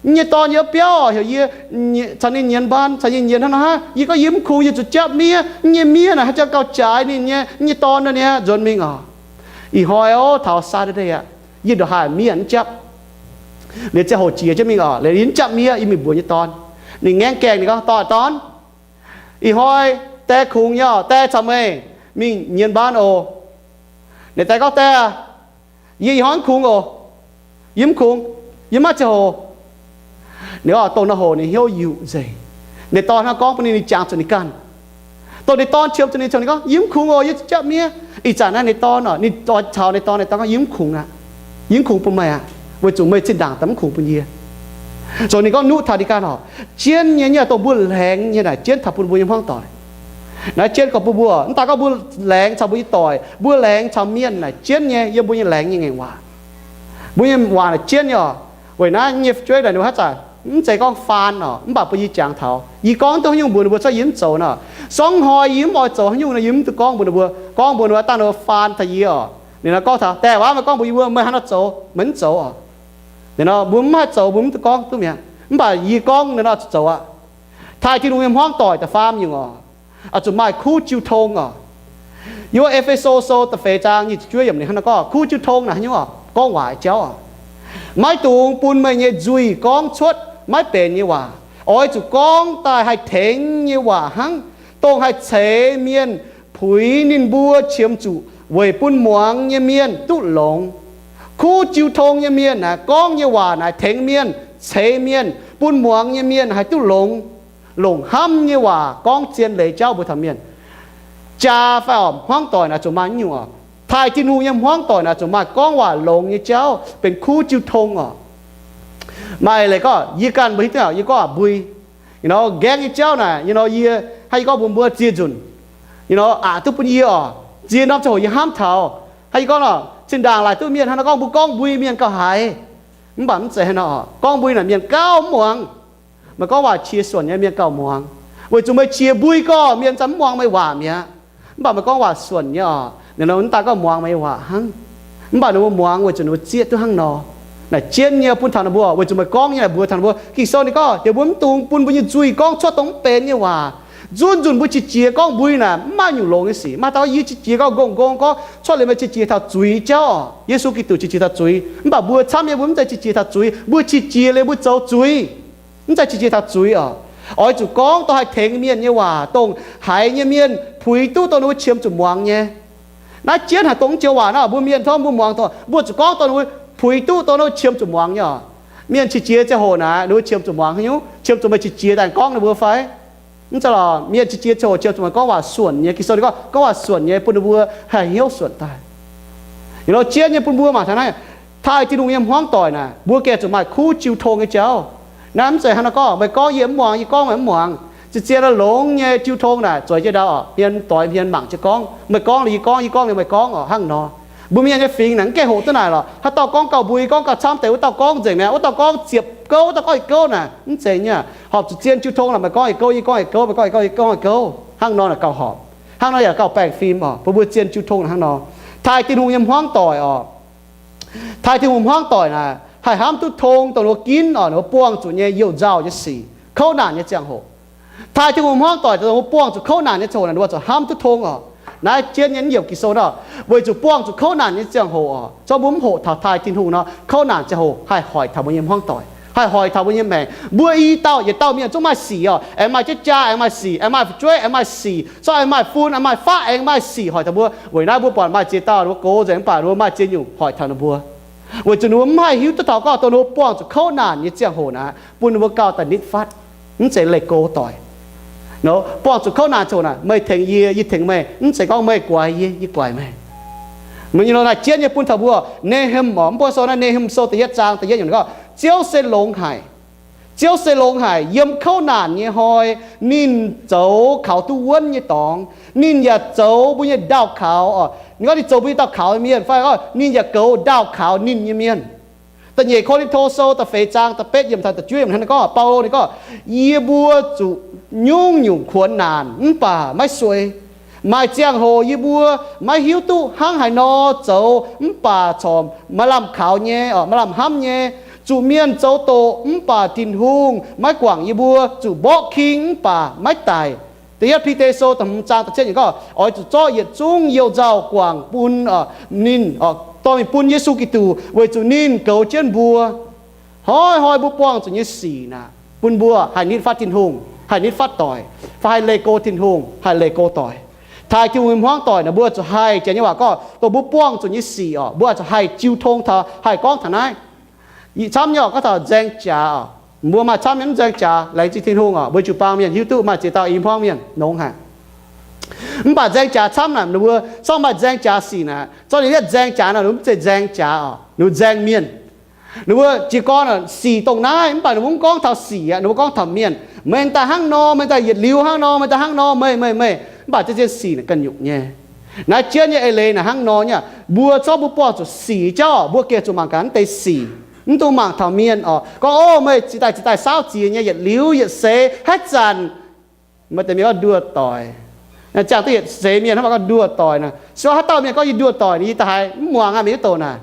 Yie nyei dorn yie biauv oc, heuc yie caux ninh nyienz mbaan, caux yie nyienz hnangv nor hnangv. Yie gorngv yie mv kungx, yie zuqc japv miev. Yie nyei miev naaic haih jangx gauh jaaix ninh nyei, yie nyei dorn nor niaa nzuonx mingh oc. Ih hnoi oc, taux Saturday aqv, yie ndongc haaix miev mv japv. Liuz ziangh hoc jiex jienv mingh oc, liuz yie mv japv miev, yie mingh mbuox nyei dorn. Ninh ngaengv gaengh, ninh gorngv, Dorn, dorn, ih hnoi die kungx nyei oc, die caux meih mingh nyienz mbaan oc. Ninh die gorngv, Die, yie ih hnoi mv kungx oc. Yie mv kungx. Yie mv maaih ziangh hoc. Ninh oix dongh nor hoc ninh hnyouv yuqc nzengc. Ninh dorn hnangv gorngv bun ninh, ninh jangx zuqc ninh ganh. Dongh ninh dorn qiemx zuqc ninh, ninh gorngv, Yie mv kungx oc, yie zuqc japv miev. Ih zanc naaiv ninh dorn oc, ninh oix caux ninh dorn, ninh dorn gorngv, Yie mv kungx aqv. Yie mv kungx bun meih aqv, weic zuqc meih zinh ndaangc daaih mv kungx bun yie. Zoux ninh gorngv nuqv taux ninh ganh oc. Jienv nyei, nyei dongh mbuo laengz nyei naaic jienv taux bun mbuo nyei hmuangv doic. Naaiv jienv gorngv bun mbuo, mv daaih gorngv mbuo laengz caux mbuo nyei doic, mbuo laengz caux mienh naaic jienv nyei yiem mbuo nyei laengz nyei ngaengc waac. Mbuo nyei waac naaic jienv nyei oc. Weic naaiv nyei fu'jueiv naaic ninh mbuo haaix zanc mv zeiz gorngv faan oc, mv baac bun yie jangx taux, yie gorngv duqv haaix nyungc mbuox ninh mbuo cuotv, yie mv zoux nor. Sorng hnoi yie mv oix zoux haaix nyungc nor, yie mv duqv gorngv mbuox ninh mbuo. Gorngv mbuox ninh mbuo dangh ninh mbuo faan taux yie oc. Ninh nor gorngv taux, Die, waac meih gorngv mbuox yie mbuo meih haaix nor zoux, meih mv zoux oc. Ninh nor mbuo mv haih zoux, mbuo mv duqv gorngv duqv mi'aqv. Mv baac yie gorngv ninh nor zuqc zoux aqv. Taaih Tin-Hungh nyei hmuangv doic da'faam nyungc oc, oix zuqc maaih kuv jiu tong oc. Yiem E^fe^so Sou da'feix zaang nyic ziepc juov yiemc ninh hnangv naaiv gorngv, kuv jiu tong naaic haaix nyungc oc? Gorngv waac jauv oc. Maiv dungx bun meih nyei nzuih gorngv cuotv maiv benx nyei waac. Oix zuqc gorngv daaih haih tengx nyei waac hnangv, dongh haih ceix mienh, puix ninh mbuo qiemx zuqc weic bun muangx nyei mienh duqv longx. Kuv jiu tong nyei mienh naaic gorngv nyei waac naaic tengx mienh, ceix mienh, bun muangx nyei mienh haih duqv longx. Longc hnamv nyei waac gorngv zien leiz jauv mbuox taux mienh. Jaa fai oc, hmuangv doic naaic zuqc maaih nyungc oc. Taaih Tin-Hungh nyei hmuangv doic naaic zuqc maaih gorngv waac longx nyei jauv benx kuv jiu tong oc. Maaih leiz gorngv yie ganh mbuo hiuv duqv, yie gorngv waac mbui, you know, nqaengv nyei jauv naaic, you know, yie hnangv yie gorngv mbuox mbuo ziex nzunc, you know, aqc duqv bun yie oc. Ziex norm ziangh hoc yie hnamv taux, hnangv yie gorngv nor, zinh ndaangc laaic duqv mienh hnangv nor gorngv mbuo gorngv mbui mienh gauh haiz. Mv baac mv zeiz hnangv nor oc. Gorngv mbui naaic mienh gauh mv muangx. Meih gorngv waac qiex suonc nyei mienh gauh muangx, weic zuqc meih qiex mbui gorx mienh za'gengh mv muangx meih waac mi'aqv. Mv baac meih gorngv waac suonc nyei oc, ninh mv daaih gauh muangx meih waac hnangv. Mv baac ninh mbuo muangx weic zuqc ninh mbuo zieqv duqv hnangv nor. Naaic jienv nyei bun taux ninh mbuo, weic zuqc meih gorngv nyei naaic mbuox taux ninh mbuo. Ging-Sou ninh gorngv, Yie mbuo mv dungx bun mbuo nyei nzuih gorngv cuotv dongh mv benx nyei waac. Nzunc nzunc mbuo qiex jiez gorngv mbui naaic mv maaih nyungc longx nyei sic. Maaih dauh yie qiex jiez gorngv nqongh nqongh gorngv cuotv liuz meih qiex jiez taux zuiz jauv oc. Yesu Giduc qiex jiez taux zuiz, mv baac mbuo camv nyei mbuo mv zeiz qiex jiez taux zuiz. Mbuo qiex jiez liuz mbuo zoux zuiz, mv zeiz qiex jiez taux zuiz oc. Oix zuqc gorngv dongh haih tengx mienh nyei waac, dongh haiz nyei mienh puix duqv, dongh ninh mbuo qiemx zuqc muangx nyei. Naaiv jienv haaix dongh joux waac naaic, mbuo mienh tov mbuo muangx dongh, mbuo zuqc gorngv dongh ninh mbuo puix duqv, dongh ninh mbuo qiemx zuqc muangx nyei oc. Mienh qiex jiez ziangh hoc naaic, ninh mbuo qiemx zuqc muangx haaix nyungc? Qiemx zuqc meih qiex jiez daaih gorngv ninh mbuo fai? Mv zeiz lorqc. Mienh qiex jiez ziangh hoc qiemx zuqc meih gorngv waac suonc nyei. Ging-Sou ninh gorngv, gorngv waac suonc nyei bun ninh mbuo haih hnyouv suonc daaih. Liuz nor jienv nyei bun mbuo mangc taux naaiv, taaih Tin-Hungh nyei hmuangv doic naaic, mbuo gengh zuqc maaih kuv jiu tong nyei jauv. Naaiv mv zeiz hnangv nor gorngv, meih gorngv yie mv muangx, yie gorngv meih mv muangx. Zien-zien longx nyei jiu tong naaic, zueiz jienv ndau oc, hmien doix hmien mangc jienv gorngv. Meih gorngv liuz yie gorngv, yie gorngv liuz meih gorngv oc, hnangv nor. Mbuo mienh nyei fingx naaic mv gaengh hoqc duqv naaic lorqc. Haaix dauh gorngv gauh mbui, gorngv gauh camv deix, wuov dauh gorngv nzengc mi'aqv, wuov dauh gorngv ziepc gouv, wuov dauh gorngv ih gouv naaic, mv zeiz nyei. Horpc zuqc zien jiu tong naaic, meih gorngv ih gouv, yie gorngv ih gouv, meih gorngv ih gouv, yie gorngv ih gouv, hnangv nor naaic gauh horpc. Hnangv nor yaac gauh baengh fim oc. Bun mbuo zien jiu tong hnangv nor. Taaih Tin-Hungh nyei hmuangv doic oc. Taaih Tin-Hungh hmuangv doic naaic haih hnamv duqv tong dongh wuov ginv oc, ninh mbuo buangh zuqc nyei youh nzauh nyei sic, kouv naanc nyei ziangh hoc. Taaih Tin-Hungh hmuangv doic dongh mbuo buangh zuqc kouv naanc nyei ziangh hoc naaic, ninh mbuo zuqc hnamv duqv tong oc. Naaiv jienv nyei yiemc Ging-Sou nor, weic zuqc buangh zuqc kouv naanc nyei ziangh hoc oc, zorqv mbuo mv hoqc taux taaih Tin-Hungh nor, kouv naanc ziangh hoc haih hoic taux mbuo nyei hmuangv doic, haih hoic taux mbuo nyei maengc. Mbuo i dauh yietc dauh mienh zungv maaih sic oc, aengx maaih jienv jaa, aengx maaih sic, aengx maaih fu'jueiv, aengx maaih sic, zorqv aengx maaih fun, aengx maaih faqv, aengx maaih sic hoic taux mbuo. Weic naaiv mbuo buatc maaih ziex dauh ninh mbuo gox nzengc mv baac ninh mbuo maaih ziex nyungc hoic taux ninh mbuo. Weic zuqc ninh mbuo mv haih hiuv duqv taux gorngv dongh ninh mbuo buangh zuqc kouv naanc nyei ziangh hoc naaic, bun ninh mbuo gauh daaih nitv fatv, mv zeiz leih go doic. Buangh zuqc kouv naanc ziangh hoc naaic, meih tengx yie, yie tengx meih, mv zeiz gorngv meih guaix yie, yie guaix meih. Meih nyei loz naaiv jienv nyei bun taux mbuo. Ne^hem oc, mv buo sou naaiv, Ne^hem Sou da'yietv zaang da'yietv yiemc gorngv, Ziouv se longx haic. Ziouv se longx haic. Yiem kouv naanc nyei hnoi ninh zoux kaux duqv wuonv nyei dorngx. Ninh yaac zoux mbuo nyei ndaauh kaux oc. Ninh gorngv ninh zoux mbuo nyei ndaauh kaux nyei mienh fai gorngv ninh yaac goux ndaauh kaux ninh nyei mienh. Da'nyeic Ko^lin^to Sou da'feix zaang da'betv yiemc taux da'juov yiemc hnangv naaiv gorngv, Baulo ninh gorngv, yie mbuo zuqc nyungc-nyungc kuonx naanc mv baac maiv suei. Maaih ziangh hoc yie mbuo maiv hiuv duqv hnangv haaix nor zoux mv baac corc maaih lamh kaux nyei, maaih lamh hnamv nyei. Zuqc mienh zoux doqc mv baac Tin-Hungh maiv guangc yie mbuo. Zuqc mborqv king mv baac maiv daic. Da'yietv Bide Sou da'hmz zaang da'cietv yiemc gorngv, oix zuqc zorqv yietc zungv youh nzauh guangc bun ninh, dorh mingh bun Yesu Giduc, weic zuqc ninh goux jienv mbuo. Hnoi-hnoi mbuo buangh zuqc nyei sic naaic bun mbuo haih nitv fatv Tin-Hungh, haih nitv fatv doic, fai haih leih go Tin-Hungh, haih leih go doic. Taaih Tin-Hungh nyei hmuangv doic naaic mbuo zuqc haih, janx nyei waac gorngv, dongh mbuo buangh zuqc nyei sic oc, mbuo zuqc haih jiu tong taux, haih gorngv taux naaiv. Camv nyei oc, gorngv taux nzaeng jaax oc. Mbuo maaih camv nyei mv nzaeng jaax, laengz zingh Tin-Hungh oc, mbuo jiu-baang mienh hiuv duqv maaih ziex dauh i hmuangv mienh nongx haic. Mv baac nzaeng jaax camv naaic, ninh mbuo zorqv maaih nzaeng jaax sic naaic, zorqv ninh yietv nzaeng jaax nor, ninh mbuo mv zeiz nzaeng jaax oc, ninh mbuo nzaeng mienh. Ninh mbuo jiez gorn sic dongh naaiv, mv baac ninh mbuo mv gorngv taux sic aqv, ninh mbuo gorngv taux mienh. Meih daaih hnangv nor, meih daaih yietc liuz hnangv nor, meih daaih hnangv nor, meih, meih, meih. Mv baac ziex ziex sic naaic ganh nyungc nyei. Naaiv jienv nyei eix leiz naaic hnangv nor nyei. Mbuo zorqv mbuo buangh zuqc sic jauv, mbuo gengh zuqc mangc gaax naaiv deix sic. Mv dungx mangc taux mienh oc. Gorngv, o, meih ziex daaih ziex daaih saauv ziex nyei yietc liuz yietc seix haaix zanc meih deix mienh gorngv nduoh doic. Ziangh duqv yietc seix mienh hnangv maaih gorngv nduoh doic naaic. Se gorngv haaix dauh mienh gorngv yie nduoh doic, yie daaih haiz mv muangx aqv, mienh hiuv doqc naaic.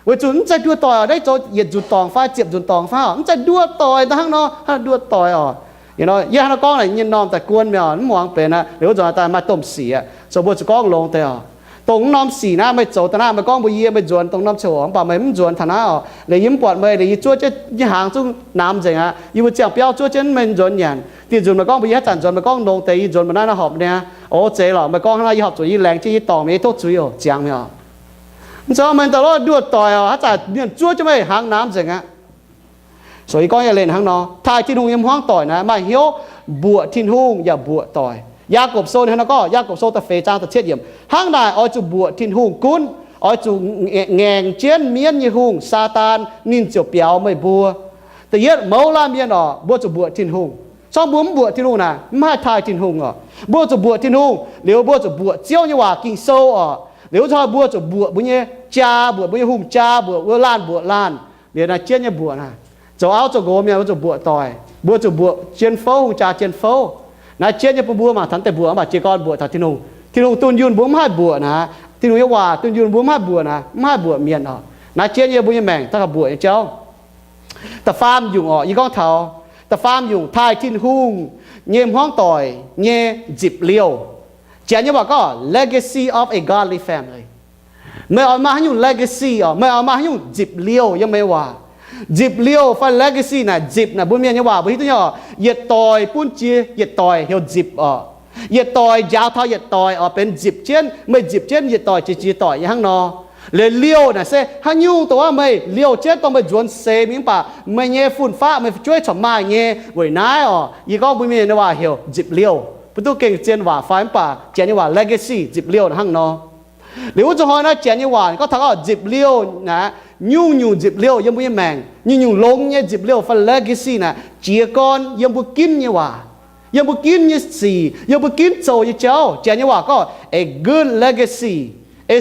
Weic zuqc mv zeiz nduoh doic oc, naaiv zoux yietc nzunc dorngc fai ziepc nzunc dorngc fai oc, mv zeiz nduoh doic daaih hnangv nor, hnangv nduoh doic oc. Yie hnangv nor gorngv naaic, nyei norm daaih guon mi'aqv, mv muangx benx aqv, liuz wuov nzunc daaih maaih domh sic aqv. Zoux mbuo zuqc gorngv longx deix oc. Dongh mv norm sic naaiv meih zoux daaih naaiv, meih gorngv mbuox yie meih nzuonx dongh norm ziangh hoc, mv baac meih mv nzuonx taux naaiv oc. Liuz yie mv buatc meih, liuz yie zuov jienv nyei hnaangx zungv namx nzengc aqv. Yie mbuo ziangh biauv zuov jienv meih nzuonx nyanc. Dinh nzunc meih gorngv mbuox yie haaix zanc nzuonx, meih gorngv longx deix, yie nzuonx mbuo naaiv naaiv horpc niaa. O, zeiz lorqc, meih gorngv hnangv naaiv yie horpc zuqc, yie laengz jienv yie dorngc meih, yie tov zuiz oc, ziangx mi'aqv. Mv zeiz meih daaih lorz nduoh doic oc, haaix zanc mienh zuov jienv meih hnaangx namx nzengc aqv. So yie gorngv yietc lenh hnangv nor, taaih Tin-Hungh nyei hmuangv doic naaiv maaih hnyouv mbuoqc Tin-Hungh yaac mbuoqc doic. Yaagorpc Sou ninh hnangv nor gorngv, Yaagorpc Sou da'feix zaang da'cietv yiemc, hnangv naaic oix zuqc mbuoqc Tin-Hungh gunv, oix zuqc ngaengc jienv mienv nyei hungh, Saadaan, ninh ziouc biaux meih mbuo. Da'yietv, mouz laanh mienh oc, mbuo zuqc mbuoqc Tin-Hungh. Corc mbuo mv mbuoqc Tin-Hungh naaic, mv haih taaih Tin-Hungh oc. Mbuo zuqc mbuoqc Tin-Hungh liuz, mbuo zuqc mbuoqc Ziouv nyei waac Ging-Sou oc. Liuz hnoi mbuo zuqc mbuoqc mbuo nyei jaa, mbuoqc mbuo nyei hungh jaa, mbuoqc wuov laanh mbuoqc laanh. Liuz naaiv jienv nyei mbuoqc naaic, zoux auv zoux nqox mienh mbuo zuqc mbuoqc doic, mbuo zuqc mbuoqc jien fouv, hungh jaa jien fouv. Naaiv jienv nyei bun mbuo mangc taux deix mbuoqc, mv baac jiez gorn mbuoqc taux Tin-Hungh. Tin-Hungh dunh yunh mbuo mv haih mbuoqc naaic. Tin-Hungh nyei waac dunh yunh mbuo mv haih mbuoqc naaic, mv haih mbuoqc mienh oc. Naaiv jienv nyei mbuo nyei maengc daaih mbuoqc nyei jauv. Da'faam nyungc oc, yie gorngv taux da'faam nyungc taaih Tin-Hungh nyei hmuangv doic nyei nzipc liouh. Janx nyei waac gorngv legacy of a godly family. Meih oix maaih haaix nyungc legacy oc? Meih oix maaih haaix nyungc nzipc liouh yiem meih waac? Nzipc liouh fai legacy naaic, nzipc naaic mbuo mienh nyei waac mbuo hiuv duqv nyei oc. Yietc doic bun jiex yietc doic heuc nzipc oc. Yietc doic njaaux taux yietc doic oc, benx nzipc jienv, meih nzipc jienv yietc doic jiex jiex doic nyei hnangv nor. Liuz liouh naaic se haaix nyungc dongh wuov meih liouh jienv dongh meih nzuonx seix mingh mv baac meih nyei fun-faqv meih fu'jueiv corc maaih nyei. Weic naaiv oc, yie gorngv mbuo mienh nyei waac heuc nzipc liouh. Mv duqv gengh zien waac fai mv baac janx nyei waac legacy nzipc liouh hnangv nor. Liuz wuov zuqc hnoi naaiv janx nyei waac gorngv taux gorngv nzipc liouh naaic, nyungc-nyungc nzipc liouh yiem mbuo nyei maengc, nyungc-nyungc longx nyei nzipc liouh fai legacy naaic jiez gorn yiem mbuo ginv nyei waac, yiem mbuo ginv nyei sic, yiem mbuo ginv zoux nyei jauv. Janx nyei waac gorngv a good legacy, a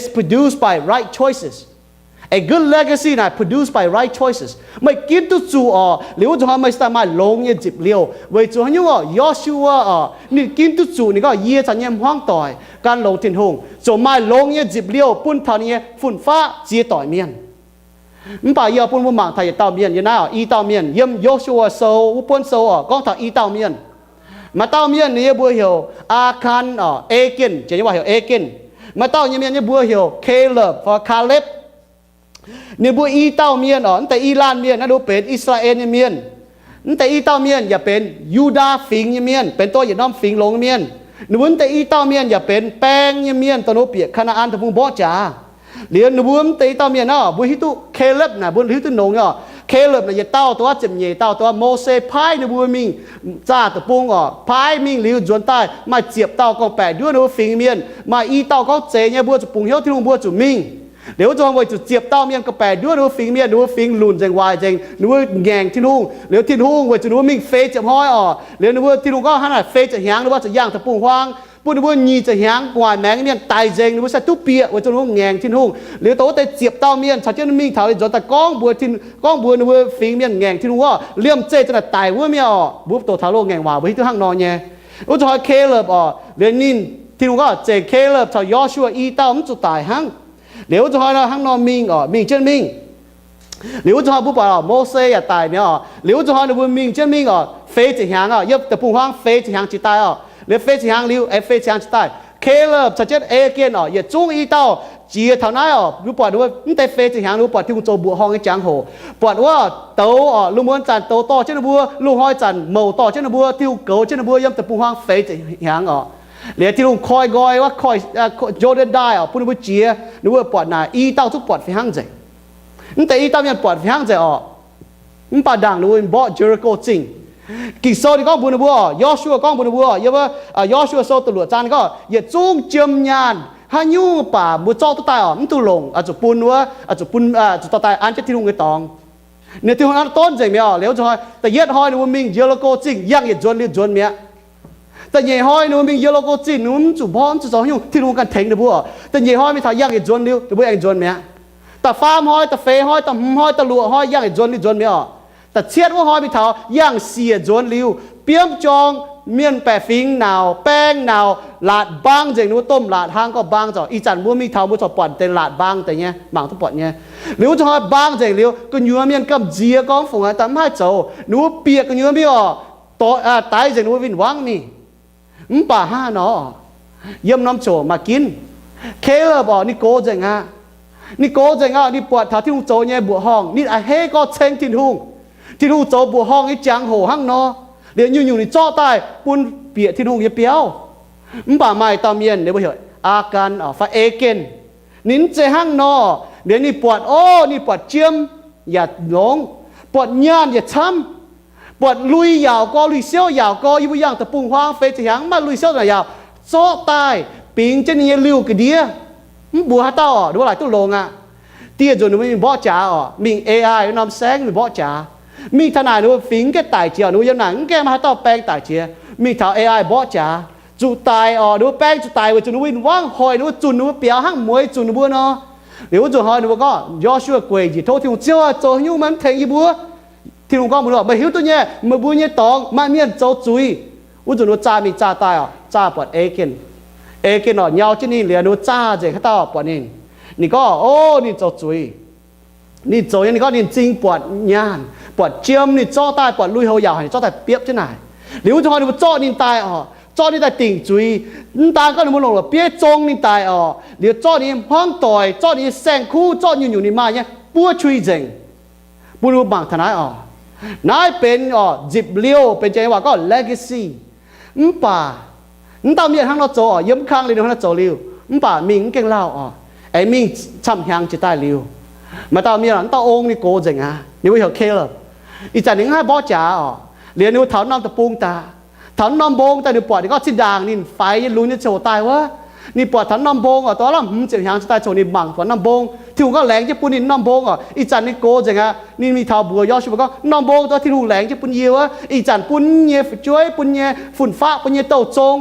A good legacy naaic produced by right choices. Meih ginv duqv zuqc orqc, liuz wuov zuqc hnoi meih se daaih maaih longx nyei nzipc liouh. Weic zuqc haaix nyungc orqc? Yo^su^waa orqc, ninh ginv duqv zuqc ninh gorngv, yie caux yie nyei hmuangv doic gan longx Tin-Hungh, ziouc maaih longx nyei nzipc liouh bun taux ninh nyei fun-faqv ziex doic mienh. Mv baac yie bun mbuo mangc taux yietc dauh mienh yiem naaiv orqc, i dauh mienh yiem Yo^su^waa Sou wuov buonv sou orqc, gorngv taux i dauh mienh. Maaih dauh mienh ninh nyei mbuox heuc Aakan orqc, Achan, jiex nyei waac heuc Achan. Maaih dauh nyei mienh nyei mbuox heuc Caleb fai Kaalepv. Ninh mbuo i dauh mienh orqc, mv deix i laanh mienh naaiv nduov benx I^saa^laa^en nyei mienh. Mv deix i dauh mienh yaac benx Yu^ndaa Fingx nyei mienh, benx dongh yietc norm fingx longx nyei mienh. Ninh mbuo mv deix i dauh mienh yaac benx baeng nyei mienh, dongh ninh mbuo bieqc Kaa^naa^an Deic-Bung mborqv jaax. Liuz ninh mbuo mv deix i dauh mienh orqc, mbuo hiuv duqv Caleb naaic, mbuo hiuv duqv longx nyei orqc. Caleb naaic yietc dauh dongh wuov ziepc nyeic dauh dongh wuov Mose paaiv ninh mbuo mingh zaah deic-bung orqc, paaiv mingh liuz nzuonx daaih maaih ziepc dauh gorngv-baeqc nduov ninh mbuo fingx mienh, maaih i dauh gorngv zeiz nyei, mbuo zuqc bungx hnyouv Tin-Hungh, mbuo zuqc mingh. Liuz wuov zuqc weic zuqc ziepc dauh mienh gorngv-baeqc nduov ninh mbuo fingx mienh, ninh mbuo fingx lunc nzengc waaic nzengc, ninh mbuo ngaengc Tin-Hungh. Liuz Tin-Hungh weic zuqc ninh mbuo mingh feix ziepc hnoi orqc, liuz ninh mbuo, Tin-Hungh gorngv hnangv naaic, feix ziepc hnyangx ninh mbuo zuqc yangh deic-bung-huaang, bun ninh mbuo nyic ziepc hnyangx gu'nguaaic maengx mienh daic nzengc, ninh mbuo sai duqv bieqc weic zuqc ninh mbuo ngaengc Tin-Hungh. Liuz dongh wuov deix ziepc dauh mienh caux jienv ninh mingh taux ninh nzuonx daaih gorngv mbuox, gorngv mbuox ninh mbuo fingx mienh ngaengc Tin-Hungh orqc, liemh zeih za'naaic daic wuov mienh orqc. Mbuo doqc taux loz-ngaengc waac mbuo hiuv duqv hnangv nor nyei. Wuov zuqc hnoi Caleb orqc, liuz ninh, Tin-Hungh gorngv zeiz Caleb caux Yo^su^waa i dauh mv zuqc daic hnangv. Liuz wuov zuqc hnoi nor hnangv nor mingh orqc, mingh jienv mingh. Liuz wuov zuqc hnoi mbuo buatc orqc, Mose yaac daic mi'aqv orqc. Liuz wuov zuqc hnoi ninh mbuo mingh jienv mingh orqc, feix ziepc hnyangx orqc, yiem deic-bung-huaang feix ziepc hnyangx jiex daaih orqc. Liuz feix ziepc hnyangx liuz, aengx feix ziepc hnyangx jiex daaih, Caleb caux jienv Achan orqc, yietc zungv i dauh jiex taux naaiv orqc. Mbuo buatc ninh mbuo mv deix feix ziepc hnyangx ninh mbuo buatc Tin-Hungh zoux mbuoqc horngh nyei jangx-hoc, buatc wuov douz orqc, lungh muonz zanc douz dorh jienv ninh mbuo, lungh hnoi zanc mouc dorh jienv ninh mbuo, Tin-Hungh goux jienv ninh mbuo yiem deic-bung-huaang feix ziepc hnyangx orqc. Liuz Tin-Hungh koi nqoi wuov, koi, Jor^ndaen Ndaaih orqc, bun ninh mbuo jiex, ninh mbuo buatc naaic i dauh zungv buatc fih hnangv nzengc. Mv deix i dauh mienh buatc fih hnangv nzengc orqc. Mv baac ndaangc ninh mbuo mborqv Jericho Zingh, Ging-Sou ninh gorngv mbuox ninh mbuo orqc, Yo^su^waa gorngv mbuox ninh mbuo orqc, yiem wuov, Yo^su^waa Sou da'luoqc zaang ninh gorngv, yietc zungv jiem nyaanh haaix nyungc baac mbuo zorqv duqv daaih orqc, mv dungx longc, oix zuqc bun wuov, oix zuqc bun, zuqc dorh daaih an jienv Tin-Hungh nyei dorngx. Ninh Tin-Hungh hnangv donv nzengc mi'aqv orqc. Liuz wuov zuqc hnoi da'yietv hnoi ninh mbuo mingh Jericho Zingh yangh yietc nzuonx liuz nzuonx mi'aqv. Da'nyeic hnoi ninh mbuo mingh Jericho Zingh, ninh mbuo mv zuqc mborqv, mv zuqc zoux haaix nyungc, Tin-Hungh ganh tengx ninh mbuo orqc. Da'nyeic hnoi mingh taux yangh yietc nzuonx liuz ninh mbuo aengx nzuonx mi'aqv. Da'faam hnoi, da'feix hnoi, da'hmz hnoi, da'luoqc hnoi yangh yietc nzuonx liuz nzuonx mi'aqv orqc. Da'cietv wuov hnoi mingh taux yangh siec nzuonx liuz, biomv jorng, mienh baeqc fingx nauc, baeng nauc, laatc mbaang nzengc, ninh mbuo domh laatc hlaang gorngv mbaang zoux. Ih zanc mbuo mingh taux mbuo corc buatc deix laatc mbaang deix nyei, mangc duqv buatc nyei. Liuz wuov zuqc hnoi mbaang nzengc liuz, gu'nyuoz mienh gamh nziex gorngv fungc daaih mv haih zoux, ninh mbuo bieqc gu'nyuoz mingh orqc, daix nzengc ninh mbuo win-wangv mingh. Mv baac hnangv nor, yiem norm coc maaih ginv. Caleb orqc, ninh gox nzengc aqv. Ninh gox nzengc aqv. Ninh buatc taux Tin-Hungh zoux nyei mbuoqc horngh, ninh a'hneiv gorngv ceng Tin-Hungh. Tin-Hungh zoux mbuoqc horngh nyei jangx-hoc hnangv nor, liuz nyungc-nyungc ninh zorqv daaih bun bieqc Tin-Hungh nyei biauv. Mv baac maaih dauh mienh ninh mbuo heuc Aakan orqc fai Achan. Ninh mv zeiz hnangv nor. Liuz ninh buatc, o, ninh buatc jiem yaac longx, buatc nyaanh yaac camv, buatc lui-yaauc gorx, lui-siouv yaauc gorx, yie mbuo yangh deic-bung-huaang feix ziepc hnyangx mv maaih lui-siouv naaic yaauc, zorqv daaih bingx jienv ninh nyei liuh ga'ndiev, mv mbuox haaix dauh orqc, ninh mbuo laaic duqv longx aqv. Dieh nzunc ninh mbuo mingh mborqv jaax orqc, mingh A I norm saengv mingh mborqv jaax, mingh taux naaic ninh mbuo fingx mv gaengh daic jiex, ninh mbuo yiem naaic mv gaengh maaih haaix dauh baeng daic jiex, mingh taux A I mborqv jaax, zuqc daic orqc, ninh mbuo baeng zuqc daic weic zuqc ninh mbuo win-wangv hoic ninh mbuo, zunc ninh mbuo biaux hnangv mueiz zunc ninh mbuo nor. Liuz wuov nzunc hnoi ninh mbuo gorngv, Yo^su^waa gueic njiec tov Tin-Hungh, Ziouv aah, zoux haaix nyungc meih mv tengx yie mbuo? Tin-Hungh gorngv mbuox ninh, meih hiuv duqv nyei, meih mbuo nyei dorngx maaih mienh zoux zuiz. Wuov nzunc ninh mbuo zaah mingh zaah daaih orqc, zaah buatc Achan. Achan orqc, nyau jienv ninh liuz, ninh mbuo zaah nzengc haaix dauh buatc ninh. Ninh gorngv, o, ninh zoux zuiz. Ninh zoux nyei, ninh gorngv ninh m'zing buatc nyaanh, buatc jiem, ninh zorqv daaih, buatc lui-houx yaauc haic, ninh zorqv daaih biopv jienv naaic. Liuz wuov nzunc hnoi ninh mbuo zorqv ninh daaih orqc, zorqv ninh daaih dingc zuiz. Mv daan gorngv ninh mbuo longc la'bieiv zong ninh daic orqc, liuz zorqv ninh nyei hmuangv doic, zorqv ninh nyei saeng-kuv, zorqv nyungc-nyungc ninh maaih nyei buov qui nzengc. Bun mbuo mangc taux naaiv orqc. Naaiv benx orqc nzipc liouh, benx janx waac gorngv legacy. Mv baac mv dauh mienh hnangv nor zoux orqc, yiem mv kang liuz ninh hnangv nor zoux liuz, mv baac mingh mv gaengh lauh orqc, aengx mingh camv hnyangx jiex daaih liuz, maaih dauh mienh orqc, mv dauh ong ninh gox nzengc aqv, ninh mbuo heuc Caleb. Ih zanc ninh mv haih mborqv jaax orqc, liuz ninh mbuo taux norm deic-bung daaih. Taux norm mbong daaih ninh buatc ninh gorngv zinh ndaangc ninh faix nyei lunx nyei ziangh hoc daaih wuov. Ninh buatc taux norm mbong orqc, dongh aav lamh hmz ziepc hnyangx jiex daaih coc ninh mangc buatc norm mbong. Tin-Hungh gorngv laengz jienv bun ninh norm mbong orqc. Ih zanc ninh gox nzengc aqv. Ninh mingh taux mbuox Yo^su^waa gorngv, norm mbong dongh Tin-Hungh laengz jienv bun yie wuov, ih zanc bun nyei fu'jueiv, bun nyei fun-faqv, bun nyei douh zong.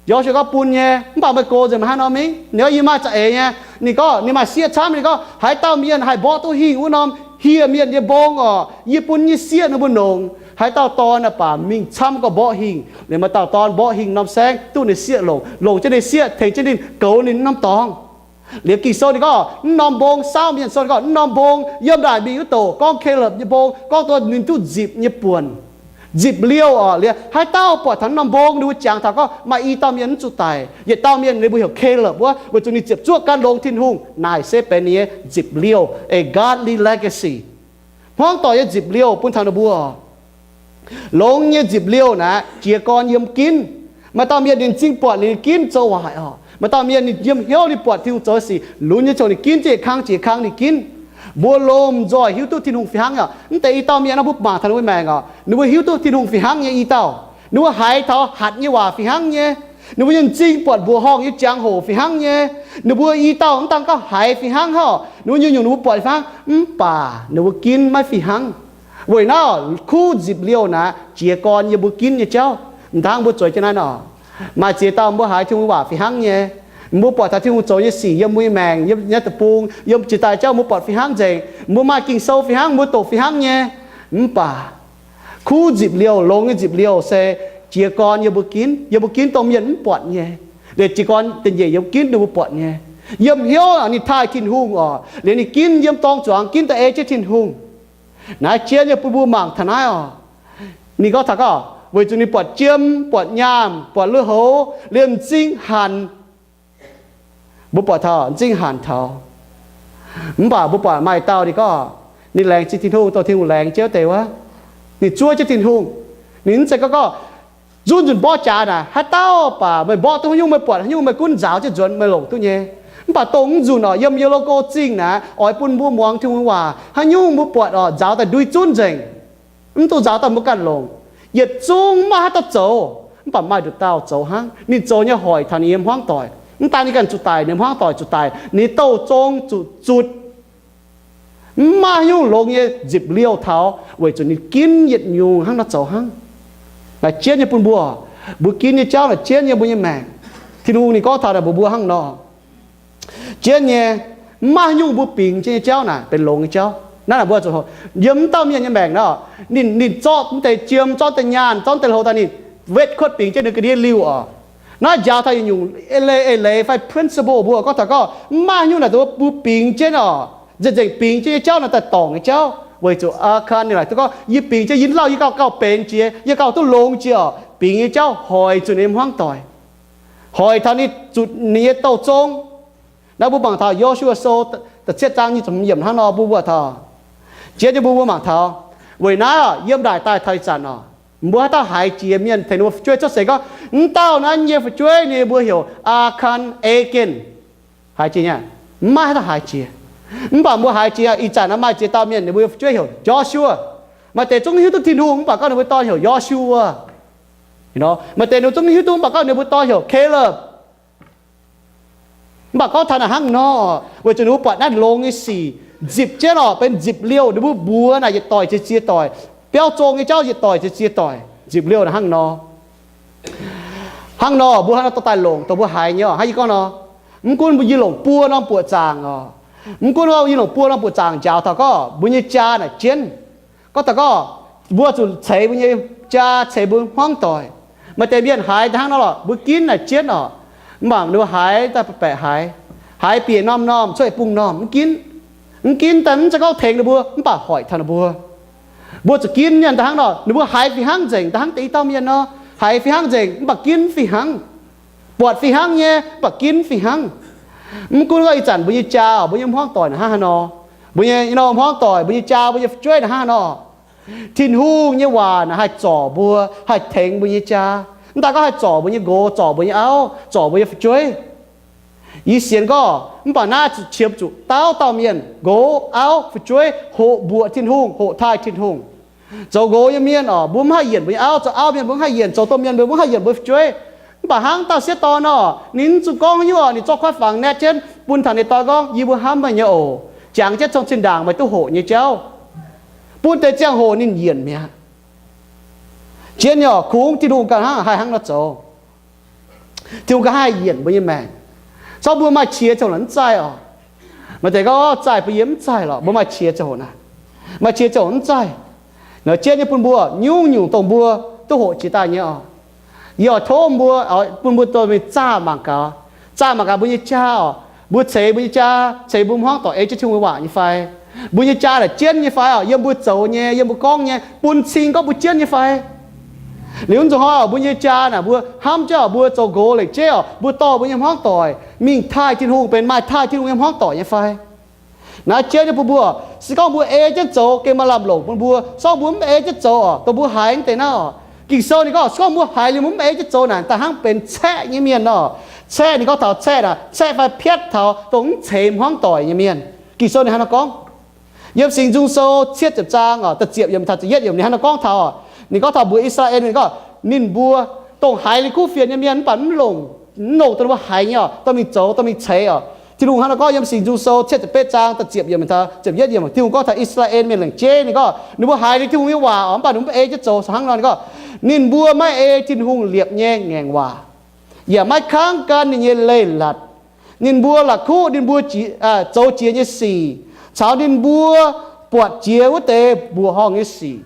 Yo^su^waa gorngv, Bun nyei, mv baac meih gox nzengc meih hnangv nor mingh. Ninh gorngv, Yie maaih za'eix nyei. Ninh gorngv, Ninh maaih sieqv camv. Ninh gorngv, Haaix dauh mienh haih mborqv duqv hingh wuov norm hieh mienh nyei mbong oc, yie bun nyei sieqv ninh mbuo nongx. Haaix dauh dorn aah baac mingh camv gorngv mborqv hingh, liemh maaih dauh dorn mborqv hingh norm saengv duqv ninh sieqv longc, longc jienv ninh sieqv, tengx jienv ninh goux ninh norm dorngx. Liuz Ging-Sou ninh gorngv, Mv norm mbong, saauv mienh sou ninh gorngv, Mv norm mbong yiem ndaaic mingh wuov douc gorngv Kaleb nyei mbong, gorngv taux ninh duqv nzipc nyei buonc, nzipc liouh oc. Liuz haaix dauh buatc taux mv norm mbong, ninh mbuo jangx taux gorngv maaih i dauh mienh mv zuqc daic. Yietc dauh mienh ninh mbuo heuc Kaleb wuov, weic zuqc ninh ziepc zuoqv gan longx Tin-Hungh. Naaic se benx ninh nyei nzipc liouh, a godly legacy, hmuangv doic nyei nzipc liouh bun taux ninh mbuo. Longx nyei nzipc liouh naaic jiez gorn yiem ginv. Maaih dauh mienh ninh m'zing buatc ninh ginv zoux waaic oc. Maaih dauh mienh ninh yiem hnyouv ninh buatc Tin-Hungh zoux sic lunx nyei ziouc ninh ginv, ziex kang ziex kang ninh ginv. Mbuo lomh nzoih hiuv duqv Tin-Hungh fih hnangv oc. Mv deix i dauh mienh nor mbuo mangc taux ninh mbuo maengc oc, ninh mbuo hiuv duqv Tin-Hungh fih hnangv nyei i dauh. Ninh mbuo haiz taux hatc nyei waac fih hnangv nyei. Ninh mbuo nyei m'zing buatc mbuoqc horngh nyei jangx-hoc fih hnangv nyei. Ninh mbuo i dauh mv daan gorngv haiz fih hnangv hnangv, ninh mbuo nyungc-nyungc ninh mbuo buatc fih hnangv, mv baac ninh mbuo ginv maiv fih hnangv. Weic naaiv kuv nzipc liouh naaic jiez gorn yiem mbuo ginv nyei jauv. M'dangv mbuo zueiz jienv naaiv nor, maaih ziex dauh mbuo haiz Tin-Hungh waac fih hnangv nyei. Mbuo buatc taux Tin-Hungh zoux nyei sic yiem mbuo nyei maengc, yiem nyei deic-bung, yiem jiex daaih jauv mbuo buatc fih hnangv nzengc. Mbuo maaih Ging-Sou fih hnangv, mbuo doqc fih hnangv nyei. Mv baac kuv nzipc liouh, longx nyei nzipc liouh se jiez gorn yiem mbuo ginv, yiem mbuo ginv dongh mienh mv buatc nyei. Liuz jiez gorn da'nyeic yiem ginv dongh mbuo buatc nyei. Yiem hnyouv ninh taaih Tin-Hungh oc, liuz ninh ginv yiem dorng zuangx ginv da'ei jienv Tin-Hungh. Naaiv jienv nyei bun mbuo mangc taux naaiv oc. Ninh gorngv taux gorngv weic zuqc ninh buatc jiem, buatc nyaanh, buatc lui-houx, liemh m'zing hanc. Mbuo buatc taux m'zing hanc taux. Mv baac mbuo buatc maaih dauh ninh gorngv ninh laengz zingh Tin-Hungh, dongh Tin-Hungh laengz jienv wuov deix wuov. Ninh zuov jienv Tin-Hungh. Ninh mv zeiz gorngv gorngv nzunc nzunc mborqv jaax naaic, haaix dauh baac meih mborqv duqv haaix nyungc, meih buatc haaix nyungc, meih gunv nzaaux jienv nzuonx, meih longc duqv nyei. Mv baac dongh mv nzunc oc, yiem yellow gold zingh naaic, oix bun mbuo muangx Tin-Hungh waac, haaix nyungc mbuo buatc oc, nzaaux daaih ndui zunv nzengc. Mv dungx nzaaux daaih mbuo ganh longc. Yietc zungv maiv haaix dauh zoux, mv baac maaih nduqc dauh zoux hnangv. Ninh zoux nyei hoic taux ninh nyei hmuangv doic. Mv daan ninh ganh zuqc daic, ninh hmuangv doic zuqc daic, ninh nyei douh zong zuqc zutc. Mv maaih haaix nyungc longx nyei nzipc liouh taux, weic zuqc ninh ginv yietc nyungc hnangv nor zoux hnangv. Naaiv jienv nyei bun mbuo, mbuo ginv nyei jauv naaic jienv nyei mbuo nyei maengc. Tin-Hungh ninh gorngv taux naaic mbuox mbuo hnangv nor, jienv nyei, mv maaih haaix nyungc mbuo bingx jienv nyei jauv naaic benx longx nyei jauv. Naaiv naaic mbuo zuqc yiem mv dauh mienh nyei maengc nor, ninh, ninh zorqv mv deix jiem, zorqv deix nyaanh, zorqv deix lui-houx daaih ninh wetv kuotv bingx jienv ninh ga'ndiev liuh oc. Naaiv njaaux taux yietc nyungc eix leiz, eix leiz fai principle mbuo gorngv taux gorngv mv maaih haaix nyungc naaic dongh mbuo bingx jienv oc, nzengc nzengc bingx jienv nyei jauv naaic daaih dorngc nyei jauv. Weic zuqc Aakan ninh laaic duqv gorngv, yie bingx jienv yie lauh yie gauh, gauh benx jiex, yie gauh duqv longx jiex oc, bingx nyei jauv hoic zuqc ninh nyei hmuangv doic, hoic taux ninh zuqc ninh nyei douh zong. Naaiv mbuo mangc taux Yo^su^waa Sou da'cietv zaang nyic ziepc hmz yiemc hnangv nor mbuo mbuo taux, jienv nyei mbuo mbuo mangc taux, weic naaiv yiem ndaaic daaih taux ih zanc oc, mbuo haaix dauh haiz jiex mienh tengx ninh mbuo fu'jueiv cuotv seix gorngv, mv dauh naaiv nyei fu'jueiv ninh mbuo heuc Aakan Aqen. Haiz jiex nyei? Mv maaih haaix dauh haiz jiex. Mv baac mbuo haiz jiex ih zanc naaiv maaih ziex dauh mienh ninh mbuo fu'jueiv heuc Yo^su^waa. Maaih deix zungv hiuv duqv Tin-Hungh mv baac gorngv ninh mbuo dorn heuc Yo^su^waa. Maaih deix ninh zungv hiuv duqv mv baac gorngv ninh mbuo dorn heuc Kaleb. Mv baac gorngv taux naaic hnangv nor, weic zuqc ninh mbuo buatc naaiv longx nyei sic nzipc jienv oc, benx nzipc liouh, ninh mbuo mbuox naaic yietc doic ziex ziex doic, biauv zong nyei jauv yietc doic ziex ziex doic, nzipc liouh naaic hnangv nor. Hnangv nor mbuo hnangv nor dorh daaih longc dongh mbuo haiz nyei oc. Hnangv yie gorngv nor, mv gunv mbuo yie longc buo norm buoqc zaangc oc, mv gunv yie longc buo norm buoqc zaangc njaaux taux gorngv mbuo nyei jaa naaic jienv. Gorngv taux gorngv mbuo zuqc ceix mbuo nyei jaa, ceix mbuo hmuangv doic. Maaih deix mienh haiz hnangv nor lorqc, mbuo ginv naaic jienv oc. Mv baac ninh mbuo haiz daaih baeqc haiz, haiz bieqc norm-norm cuotv bung normh mv ginv. Mv ginv daaih mv zeiz gorngv tengx ninh mbuo, mv baac hoic taux ninh mbuo. Mbuo zuqc ginv mienh daaih hnangv nor, ninh mbuo haiz fih hnangv nzengc, daaih hnangv deix i dauh mienh nor, haiz fih hnangv nzengc mv baac ginv fih hnangv, buatc fih hnangv nyei mv baac ginv fih hnangv. Mv gunv gorngv ih zanc mbuo nyei jaa oc, mbuo nyei hmuangv doic naaic hnangv haaix nor, mbuo nyei nor hmuangv doic, mbuo nyei jaa, mbuo nyei fu'jueiv naaic hnangv haaix nor, Tin-Hungh nyei waac naaic haih zorc mbuo, haih tengx mbuo nyei jaa. Mv daaih gorngv haih zorc mbuo nyei nqox, zorc mbuo nyei auv, zorc mbuo nyei fu'jueiv. Yie sienx gorngv mv baac naaiv zuqc qiemx zuqc dauh dauh mienh, nqox, auv, fu'jueiv, hoqc mbuoqc Tin-Hungh, hoqc taaih Tin-Hungh. Zoux nqox nyei mienh oc, mbuo mv haih yienc mbuo nyei auv. Zoux auv mienh mbuo mv haih yienc, zoux domh mienh mbuo mv haih yienc mbuo fu'jueiv. Mv baac hnangv dauh sieqv dorn nor, ninh mv zuqc gorngv haaix nyungc oc, ninh zorqv kuaaiv fangx naetv jienv bun taux ninh dorn gorngv, Yie mbuo hnamv meih nyei oc. Jangx jienv cong-cin ndaangc meih duqv hoqc nyei jauv. Bun deix ziangh hoc ninh yienc mi'aqv. Jienv nyei oc, kungx Tin-Hungh ganh hnangv haih hnangv nor zoux. Tin-Hungh nqa'haav haih yienc mbuo nyei maengc. Zorqv mbuo maaih qiex ziangh hoc naaic mv zaih oc. Maaih deix gorngv, Zaih bun yie mv zaih lorqc. Mbuo maaih qiex ziangh hoc naaic, maaih qiex ziangh hoc mv zaih. Naaiv jienv nyei bun mbuo nyungc-nyungc dongh mbuo duqv hoqc jiex daaih nyei oc. Yie oix tov mbuo, bun mbuo dorh mingh zaah mangc gaax. Zaah mangc gaax mbuo nyei jaa oc. Mbuo ceix mbuo nyei jaa, ceix mbuo hmuangv doic ei jienv Tin-Hungh nyei waac nyei fai? Mbuo nyei jaa naaic jienv nyei fai oc? Yiem mbuo zoux nyei, yiem mbuo gorngv nyei, bun cing gorngv mbuo jienv nyei fai? Liuz naaiv nzunc hnoi oc, mbuo nyei jaa naaic mbuo hnamv jienv oc, mbuo zoux nqox lengc jeiv oc, mbuo dorh mbuo nyei hmuangv doic mingh taaih Tin-Hungh benx maaih taaih Tin-Hungh nyei hmuangv doic nyei fai? Naaiv jienv nyei bun mbuo, se gorngv mbuo ei jienv zoux gengh maaih lamh longc bun mbuo. Se gorngv mbuo mv ei jienv zoux oc, dongh mbuo haiz deix naaiv oc. Ging-Sou ninh gorngv, se gorngv mbuo haiz liuz mbuo mv ei jienv zoux naaic, daaih hnangv benx caeqv nyei mienh nor. Caeqv ninh gorngv taux caeqv naaic, caeqv fai piatv taux dongh mv ceix hmuangv doic nyei mienh. Ging-Sou ninh hnangv nor gorngv. Yiem Singx Nzung Sou cietv ziepc zaang oc, da'ziepc yiemc taux da'yietv yiemc ninh hnangv nor gorngv taux oc. Ninh gorngv taux mbuox I^saa^laa^en mienh gorngv, ninh mbuo dongh haiz ninh kuv fienx nyei mienh mv baac mv longc, mv longc dongh ninh mbuo haiz nyei oc, dorh mingh zoux, dorh mingh ceix oc. Tin-Hungh hnangv nor gorngv yiem Singx Nzung Sou cietv ziepc betv zaang da'ziepc yiemc taux ziepc yietv yiemc, Tin-Hungh gorngv taux I^saa^laa^en mienh lengc jeiv, ninh gorngv ninh mbuo haiz ninh Tin-Hungh nyei waac oc, mv baac ninh mv ei jienv zoux hnangv nor. Ninh gorngv, ninh mbuo maiv ei Tin-Hungh liepc nyei ngaengc waac, yaac maiv kangv gan ninh nyei leiz-latc. Ninh mbuo la'kuqv ninh mbuo zoux jiex nyei sic, caux ninh mbuo buatc jiex wuov deix mbuoqc horngh nyei sic.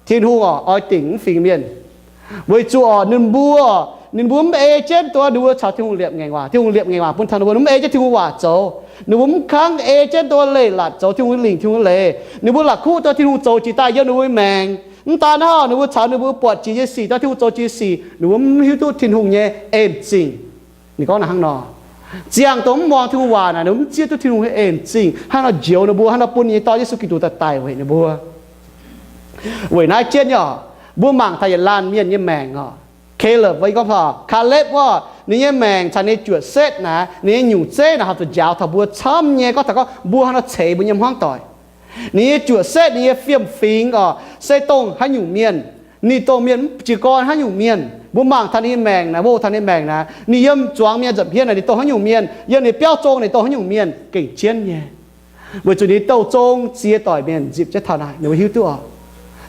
Tin-Hungh oc, oix dingc mv fingx mienh, weic zuqc oc, ninh mbuo, ninh mbuo mv ei jienv dongh ninh mbuo caux Tin-Hungh liepc ngaengc waac. Tin-Hungh liepc ngaengc waac bun taux ninh mbuo, ninh mv ei jienv Tin-Hungh waac zoux. Ninh mbuo mv kangv ei jienv dongh leiz-latc zoux Tin-Hungh lingc, Tin-Hungh leiz. Ninh mbuo la'kuqv dongh Tin-Hungh zoux jiex daaih yiem ninh mbuo maengc. Mv daan naaiv, ninh mbuo caux ninh mbuo buatc jiex nyei sic, dongh Tin-Hungh zoux jiex sic, ninh mbuo mv hiuv duqv Tin-Hungh nyei en zingh. Ninh gorngv naaic hnangv nor. Ziangh dongh mv muangx Tin-Hungh waac naaic, ninh mbuo mv zieqv duqv Tin-Hungh nyei en zingh, hnangv nor njoux ninh mbuo, hnangv nor bun ninh nyei Dorn Yesu Giduc daaih daic weic ninh mbuo. Weic naaiv jienv nyei oc, mbuo mangc taux yietc laanh mienh nyei maengc oc. Kaleb, mbuo gorngv taux Kaleb wuov, ninh nyei maengc caux ninh nyei juoqc setv naaic, ninh nyei nyungc zeiv naaic, haih zuqc njaaux taux mbuo camv nyei. Gorngv taux gorngv mbuo hnangv nor ceix mbuo nyei hmuangv doic. Ninh nyei juoqc setv, ninh nyei fiem-fingx oc, se dongh haaix nyungc mienh, ninh dongh mienh jiez gorn haaix nyungc mienh. Mbuo mangc taux ninh nyei maengc naaic, mbuo taux ninh maengc naaic, ninh yiem zuangx mienh nza'hmien naaic, ninh dongh haaix nyungc mienh, yiem ninh biauv zong ninh dongh haaix nyungc mienh, gengh jienv nyei. Weic zuqc ninh douh zong ziex doic mienh nzipc jienv taux naaic, ninh mbuo hiuv duqv oc.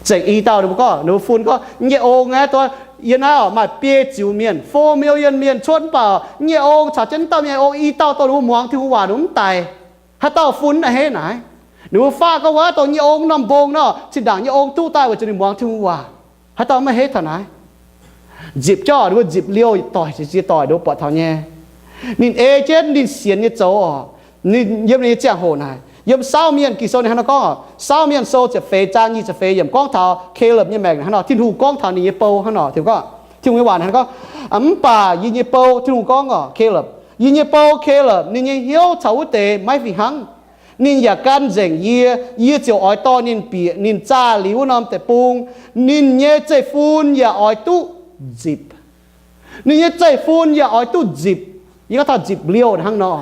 Zengc i dauh ninh mbuo gorngv, ninh mbuo fun gorngv, nyei ong aeqv, dongh yie naaiv oc maaih biei ziux mienh, four million mienh cuotv, mv baac nyei ong caux jienv dauh nyei ong i dauh dongh ninh mbuo muangx Tin-Hungh waac ninh mbuo mv daic. Haaix dauh fun naaiv hneiv naaic? Ninh mbuo faqv gorngv wuov dongh nyei ong norm mbong nor, zinh ndaangc nyei ong duqv daaih weic zuqc ninh muangx Tin-Hungh waac. Haaix dauh maiv hneiv taux naaiv? Nzipc jauv, ninh mbuo nzipc liouh doic, ziex doic ninh mbuo buatc taux nyei. Ninh ei jienv ninh sienx nyei zoux oc. Ninh yiem ninh nyei ziangh hoc naaic, yiem Saauv Mienh Ging-Sou ninh hnangv nor gorngv oc. Saauv Mienh Sou ziepc feix zaang nyic ziepc feix yiemc gorngv taux Kaleb nyei maengc hnangv nor. Tin-Hungh gorngv taux ninh nyei bou hnangv nor, Tin-Hungh gorngv, Tin-Hungh nyei waac hnangv nor gorngv, mv baac yie nyei bou, Tin-Hungh gorngv oc, Kaleb, yie nyei bou Kaleb, ninh nyei hnyouv caux wuov deix maiv fih hnangv. Ninh yaac gan nzengc yie, yie ziouc oix dorh ninh bieqc ninh zaah liuz wuov norm deic-bung. Ninh nyei zeiv-fun yaac oix duqv nzipc. Ninh nyei zeiv-fun yaac oix duqv nzipc. Yie gorngv taux nzipc liouh hnangv nor.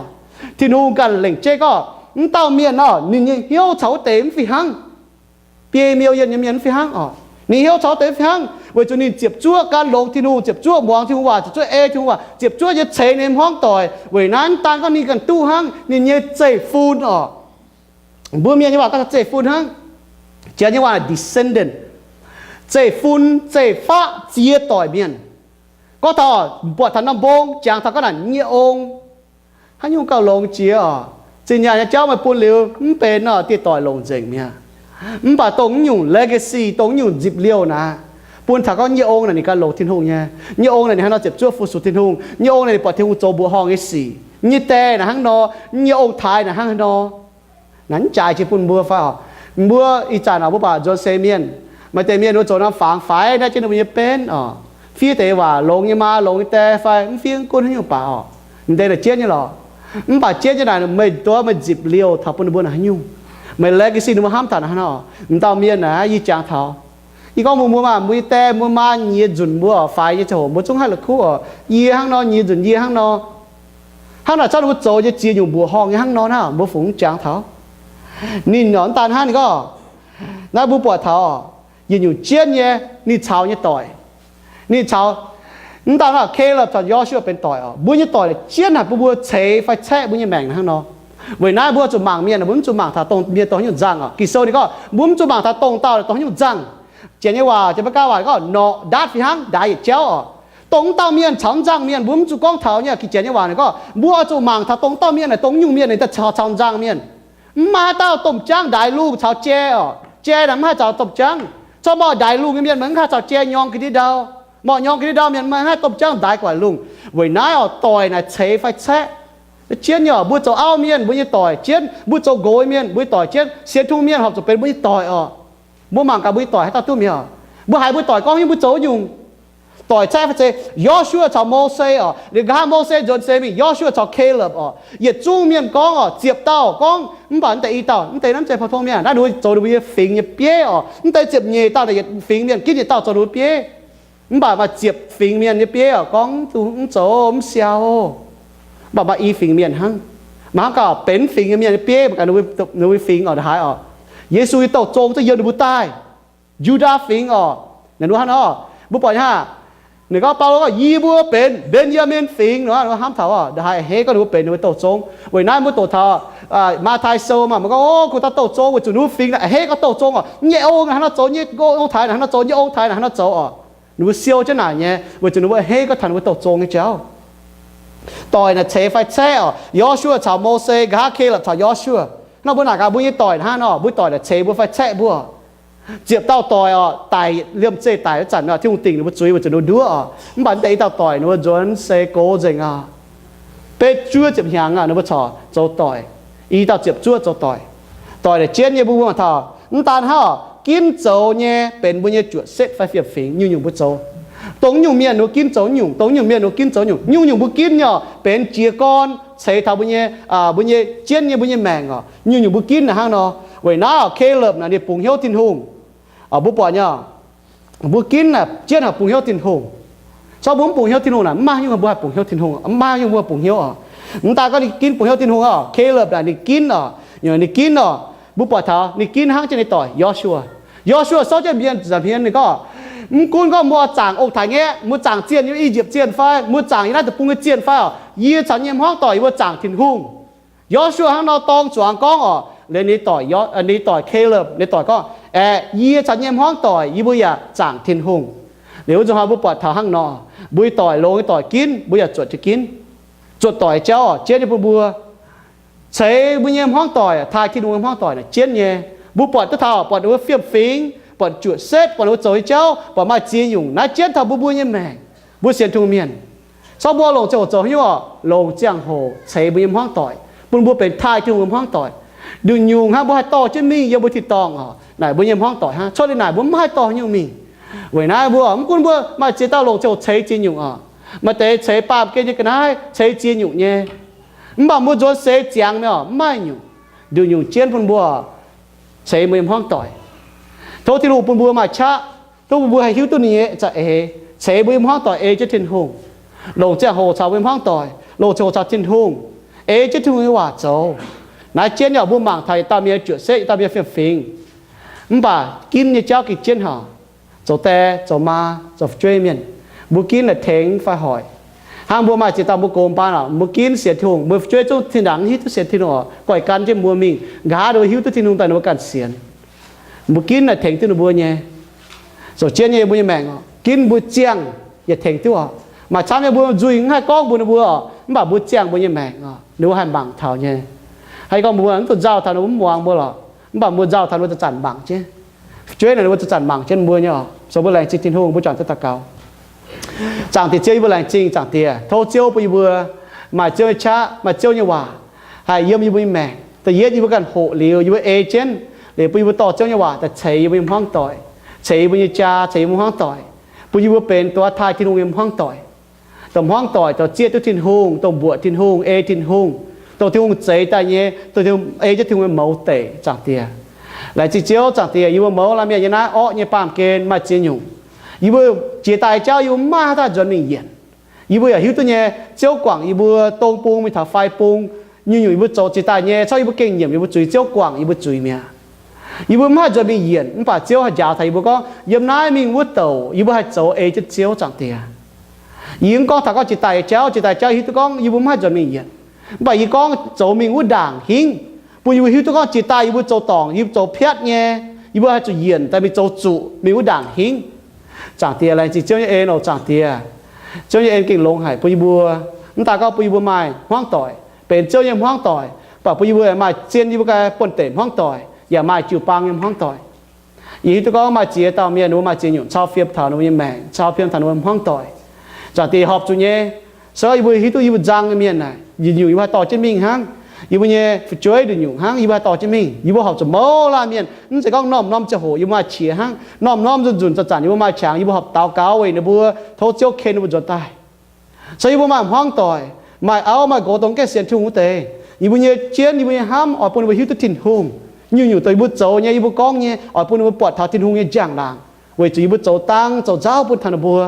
Tin-Hungh ganh lengc jeiv gorngv, mv dauh mienh nor, ninh nyei hnyouv caux wuov deix mv fih hnangv. Biei million nyei mienh mv fih hnangv oc. Ninh hnyouv caux wuov deix mv fih hnangv, weic zuqc ninh ziepc zuoqv gan longx Tin-Hungh, ziepc zuoqv muangx Tin-Hungh waac, ziepc zuoqv ei Tin-Hungh waac, ziepc zuoqv nyei ceix ninh hmuangv doic. Weic naaiv mv daan gorngv ninh ganh duqv hnangv, ninh nyei zeiv-fun oc. Mbuo mienh nyei waac gorngv taux zeiv-fun hnangv. Janx nyei waac descendant. Zeiv-fun, zeiv-faqv, ziex doic mienh. Gorngv taux buatc taux norm mbong, jangx taux gorngv naaic nyei ong, haaix nyungc gauh longx jiex oc. Zinh nyaanh nyei jauv meih bun liuz mv benx nor, dieh doic longc nzengc mi'aqv. Mv baac dongh nyungc legacy, dongh nyungc nzipc liouh naaic, bun taux gorngv nyei ong naaic ninh ganh longx Tin-Hungh nyei. Nyei ong naaic ninh hnangv nor ziepc zuoqv fu-sux Tin-Hungh. Nyei ong naaic ninh buatc Tin-Hungh zoux mbuoqc horngh nyei sic. Nyei die naaic hnangv nor, nyei ong-taaix naaic hnangv nor. Naaiv mv jaaix jiex bun mbuo fai oc? Mbuo ih zanc oc, mbuo baac nzuonx seix mienh, maaih deix mienh mbuo zoux norm fangx faix naaiv jienv ninh mbuo nyei benv oc. Fiev deix waac longx nyei maa, longx nyei die fai mv fiev gunv haaix nyungc baac oc, m'deix naaic jienv nyei lorqc. Mv baac jienv nyei naaic meih duov meih nzipc liouh taux bun ninh mbuo naaic haaix nyungc. Meih legacy ninh mbuo hnamv taux naaic hnangv nor oc. M'dauh mienh naaic yie jangx taux, yie gorngv mbuox mbuo maah, mbuo nyei die mbuo maa nyiex nzunc mbuo oc, faix nyei ziangh hoc mbuo zungv haih la'kuqv oc. Yie hnangv nor nyiex nzunc yie hnangv nor. Hnangv naaic zorqv ninh mbuo zoux nyei ziex nyungc mbuoqc horngh nyei hnangv nor naaiv, mbuo fungx jangx taux. Ninh oc, mv daan hnangv ninh gorngv, naaiv mbuo buatc taux yietc nyungc jienv nyei ninh caux nyei doic. Ninh caux, mv daan hnangv Kaleb caux Yosua benx doic oc, mbuo nyei doic jienv haic bun mbuo ceix fai caeqv mbuo nyei maengc hnangv nor. Weic naaiv mbuo zuqc mangc mienh, mbuo mv zuqc mangc taux dongh mienh dongh haaix nyungc nzangh oc. Ging-Sou ninh gorngv mbuo mv zuqc mangc taux dongh dauh dongh haaix nyungc nzangh. Janx nyei waac, janx nyei gaav waac gorngv norqc ndaatv fih hnangv, ndaix yietc jauv oc. Dongh wuov dauh mienh caux wuov nzangc mienh, mbuo mv zuqc gorngv taux nyei, ga'jiex nyei waac naaic gorngv, mbuo oix zuqc mangc taux dongh wuov dauh mienh naaic, dongh nyungc mienh naaic daaih caux, caux nzangc mienh. Mv maaih haaix dauh domh jaangv ndaix lungh caux jai oc. Jai naaic mv haih caux domh jaangv. Corc maaih ndaix lungh nyei mienh, mv haih caux jai nyorng ga'ndiev ndau. Maaih nyorng ga'ndiev ndau mienh, mv haih domh jaangv ndaix gu'nguaaic lungh. Weic naaiv oc, doic naaic ceix fai caeqv. Jienv nyei oc, mbuo zoux auv mienh, mbuo nyei doic jienv, mbuo zoux nqox mienh, mbuo nyei doic jienv, sienx Tin-Hungh mienh horpc zuqc benx mbuo nyei doic oc. Mbuo mangc gaax mbuo nyei doic haaix dauh duqv mingh oc. Mbuo haiz mbuo doic gorngv haaix nyungc, mbuo zoux nyungc. Doic caeqv fai ceix, Yo^su^waa caux Mose oc. Liuz nqa'haav Mose nzuonx seix mingh, Yo^su^waa caux Kaleb oc. Yietc zungv mienh gorngv oc, ziepc dauh gorngv, mv baac mv deix i dauh, mv deix naaiv mv zeiz pou-tong mienh, naaiv ninh mbuo zoux ninh mbuo nyei fingx nyei bieiv oc. Mv deix ziepc nyeic dauh naaic yietc fingx mienh ginv yietc dauh zoux ninh mbuo bieiv. Mv baac maaih ziepc fingx mienh nyei bieiv oc, gorngv mv duqv, mv zoux, mv siau. Mv baac maaih i fingx mienh hnangv. Mangc gaax, benx fingx nyei mienh nyei bieiv mangc gaax ninh mbuo fingx oc, ndongc haaix oc. Yesu nyei douh zong zungv yiem ninh mbuo daaih. Yu^ndaa fingx oc, naaic ninh mbuo hnangv nor. Mbuo buatc nyei hnangv. Ninh gorngv, Baulo gorngv, Yie mbuo benx Mben^yaa^min Fingx nor, hnamv taux oc, ndongc haaix a'hneiv gorngv ninh mbuo benx ninh mbuo douh zong. Weic naaiv mbuo doqc taux Matv^tai Sou maah, mbuo gorngv, O, kungx dauh douh zong weic zuqc ninh mbuo fingx naaic a'hneiv gorngv douh zong oc, nyei ong naaic hnangv nor zoux, nyei ong-taaix naaic hnangv nor zoux, nyei ong-taaix naaic hnangv nor zoux oc. Ninh mbuo siou jienv naaic nyei, weic zuqc ninh mbuo a'hneiv gorngv taux ninh mbuo douh zong nyei jauv. Doic naaic ceix fai caeqv oc, Yo^su^waa caux Mose, nqa'haav Kaleb caux Yo^su^waa. Nor mbuo naaic gaax mbuo nyei doic hnangv nor, mbuo doic naaic ceix mbuo fai caeqv mbuo. Ziepc dauh doic oc, daic liemh zeih daic wuov zanc, Tin-Hungh dingc ninh mbuo zuiz weic zuqc ninh mbuo nduov oc. Mv baac mv deix i dauh doic ninh mbuo nzuonx seix gox nzengc oc. Betv juov ziepc hnyangx aqv, ninh mbuo corc zoux doic. I dauh ziepc zuoqv zoux doic. Doic naaic jienv nyei mbuo mbuo mangc taux, mv daan hnangv oc, ginv zoux nyei benx mbuo nyei juoqc setv fai fiem-fingx, nyungc-nyungc mbuo zoux. Dongh nyungc mienh ninh mbuo ginv zoux nyungc, dongh nyungc mienh ninh mbuo ginv zoux nyungc, nyungc-nyungc mbuo ginv nyei oc, benx jiez gorn ceix taux mbuo nyei, mbuo nyei jienv nyei mbuo nyei maengc oc, nyungc-nyungc mbuo ginv naaic hnangv nor. Weic naaiv oc, Kaleb naaic ninh bungx hnyouv Tin-Hungh. Mbuo buatc nyei, mbuo ginv naaic jienv haic bungx hnyouv Tin-Hungh. Corc mbuo mv bungx hnyouv Tin-Hungh naaic, mv maaih nyungc mbuo haih bungx hnyouv Tin-Hungh, mv maaih nyungc mbuo bungx hnyouv oc. Mv daaih gorngv ninh ginv bungx hnyouv Tin-Hungh oc, Kaleb naaic ninh ginv oc, ninh ginv oc. Mbuo buatc taux ninh ginv hnangv jienv ninh doic Yo^su^waa. Yo^su^waa sortv jienv mienh nza'hmien ninh gorngv, Mv gunv gorngv mbuo zaangc ong-taaix ngaeqv, mbuo zaangc zienh yiem I^yipv Zienh fai, mbuo zaangc yiem naaiv deic-bung nyei zienh fai oc, yie caux nyei hmuangv doic yie mbuo zaangc Tin-Hungh. Yo^su^waa hnangv nor dorng zuangx gorngv oc, liuz ninh doic, ninh doic Kaleb, ninh doic gorngv, Aeqv, yie caux nyei hmuangv doic yie mbuo yaac zaangc Tin-Hungh. Liuz wuov nzunc hnoi mbuo buatc taux hnangv nor, mbuo nyei doic longx nyei doic ginv, mbuo yaac zuotc jienv ginv. Zuotc doic jauv oc, jienv nyei bun mbuo ceix mbuo nyei hmuangv doic, taaih Tin-Hungh nyei hmuangv doic naaic jienv nyei. Mbuo buatc duqv taux, buatc ninh mbuo fiem-fingx, buatc juoqc setv, buatc ninh mbuo zoux nyei jauv, buatc maaih ziex nyungc naaiv jienv taux mbuo mbuo nyei maengc, mbuo sienx Tin-Hungh mienh. Corc mbuo longc ziangh hoc zoux haaix nyungc oc? Longc ziangh hoc ceix mbuo nyei hmuangv doic, bun mbuo benx taaih Tin-Hungh nyei hmuangv doic. Nduqc nyungc hnangv mbuo haih dorh jienv mingh yiem mbuo tin-dorngh oc, naaic mbuo nyei hmuangv doic hnangv. Cuotv liuz naaic mbuo mv haih dorh nyungc mingh. Weic naaiv mbuo mv gunv mbuo maaih ziex dauh longc ziangh hoc ceix ziex nyungc oc. Maaih deix ceix baamh gen nyei ga'naaiv, ceix ziex nyungc nyei. Mv baac mbuo nzuonx seix ziangx mingh oc, mv maaih nyungc. Nduqc nyungc jienv bun mbuo ceix mbuo nyei hmuangv doic. Tov Tin-Hungh bun mbuo maaih qaqv, tov bun mbuo haih hiuv duqv ninh nyei za'eix, ceix mbuo nyei hmuangv doic ei jienv Tin-Hungh. Longc ziangh hoc caux mbuo nyei hmuangv doic, longc ziangh hoc caux Tin-Hungh, ei jienv Tin-Hungh nyei waac zoux. Naaiv jienv nyei oc, mbuo mangc taux yietc dauh mienh juoqc setv, yietc dauh mienh fiem-fingx, mv baac ginv nyei jauv gengh jienv haic. Zoux die, zoux maa, zoux fu'jueiv mienh, mbuo ginv naaic tengx fai hoic. Hnangv mbuo maaih ziex dauh mbuo gox baan oc, mbuo ginv sienx Tin-Hungh, mbuo fu'jueiv zungv zinh ndaangc hiuv duqv sienx Tin-Hungh oc, goiv gan jienv mbuo mingh, nqa'haav ninh mbuo hiuv duqv Tin-Hungh daaih ninh mbuo ganh sienx. Mbuo ginv naaic tengx duqv ninh mbuo nyei. Zoux jienv nyei mbuo nyei maengc oc, ginv mbuo ziangh yaac tengx duqv oc. Maaih camv nyei mbuo nzuih mv haih gorngv mbuox ninh mbuo oc, mv baac mbuo ziangh mbuo nyei maengc oc, ninh mbuo haih mangc taux nyei. Haih gorngv mbuo mv dungx nzauh taux ninh mbuo mv muangx mbuo lorqc, mv baac mbuo nzauh taux ninh mbuo zanc-zanc mangc jienv. Fu'jueiv naaic ninh mbuo zanc-zanc mangc jienv mbuo nyei oc. So mbuo laengz zingh Tin-Hungh, mbuo juangc duqv daux gaux. Zaangc Diex Ziouv, yie mbuo laengz zingh Zaangc Diex, tov Ziouv bun yie mbuo maaih Ziouv nyei qaqv, maaih Ziouv nyei waac haih yiem yie mbuo nyei maengc. Da'yietv yie mbuo ganh hoqc liuz, yie mbuo ei jienv, liuz bun yie mbuo dorh Ziouv nyei waac daaih ceix yie mbuo nyei hmuangv doic, ceix yie mbuo nyei jaa, ceix yie mbuo hmuangv doic, bun yie mbuo benx dongh taaih Tin-Hungh nyei hmuangv doic. Dongh hmuangv doic dongh zieqv duqv Tin-Hungh, dongh mbuoqc Tin-Hungh, ei Tin-Hungh, dongh Tin-Hungh zeix daaih nyei, dongh Tin-Hungh ei jienv Tin-Hungh nyei mouz deic, Zaangc Diex. Laengz zingh Ziouv, Zaangc Diex, yie mbuo mouz laanh mienh yiem naaiv orqv nyei baamh gen maaih ziex nyungc. Yie mbuo jiex daaih nyei jauv yie mbuo mv maaih haaix dauh nzuonx mingh yienc. Yie mbuo yaac hiuv duqv nyei, Ziouv guangc yie mbuo dong bung mingh taux fai bung, nyungc-nyungc yie mbuo zoux jiex daaih nyei, corc yie mbuo gengh nyiemc yie mbuo zuiz, Ziouv guangc yie mbuo zuiz mi'aqv. Yie mbuo mv haih nzuonx mingh yienc, mv baac Ziouv haih njaaux taux yie mbuo gorngv, yiem naaiv mingh wuov douc yie mbuo haih zoux ei jienv Ziouv, Zaangc Diex. Yie mv gorngv taux gorngv jiex daaih nyei jauv, jiex daaih jauv hiuv duqv gorngv yie mbuo mv haih nzuonx mingh yienc. Mv baac yie gorngv zoux mingh wuov ndaangc hingv, bun yie mbuo hiuv duqv gorngv jiex daaih yie mbuo zoux dorngc, yie mbuo zoux piatv nyei, yie mbuo haih zuqc yienc daaih mingh zoux zuqc mingh wuov ndaangc hingv. Zaangc Diex, laengz zingh Ziouv nyei en oc, Zaangc Diex. Ziouv nyei en gengh longx haic bun yie mbuo. Mv daaih gorngv bun yie mbuo maaih hmuangv doic, benx Ziouv nyei hmuangv doic, mv baac bun yie mbuo maaih zien yie mbuo ganh buonv-deic hmuangv doic, yaac maaih jiu-baang nyei hmuangv doic. Yie hiuv duqv gorngv maaih ziex dauh mienh, ninh mbuo maaih ziex nyungc cau fiem taux ninh mbuo nyei maengc, cau fiem taux ninh mbuo hmuangv doic. Zaangc Diex horpc zuqc nyei. So yie mbuo hiuv duqv yie mbuo nzang nyei mienh naaic, yietc nyungc yie mbuo haih dorh jienv mingh hnangv. Yie mbuo nyei fu'jueiv nduqc nyungc hnangv, yie mbuo haih dorh jienv mingh. Yie mbuo horpc zuqc mouz laanh mienh, mv zeiz gorngv norm-norm ziangh hoc yie mbuo maaih qiex hnangv. Norm-norm nzunc-nzunc zanc-zanc yie mbuo maaih qangx, yie mbuo horpc daux gaux weic ninh mbuo, tov Ziouv ken ninh mbuo nzuonx daaih. So yie mbuo maaih hmuangv doic, maaih auv maaih nqox dongh gaengh sienx Tin-Hungh wuov deix, yie mbuo nyei jienv, yie mbuo nyei hnamv oix bun ninh mbuo hiuv duqv Tin-Hungh. Nyungc-nyungc dongh yie mbuo zoux nyei, yie mbuo gorngv nyei, oix bun ninh mbuo buatc taux Tin-Hungh nyei njang-laangc, weic zuqc yie mbuo zoux dang zoux nzauv bun taux ninh mbuo.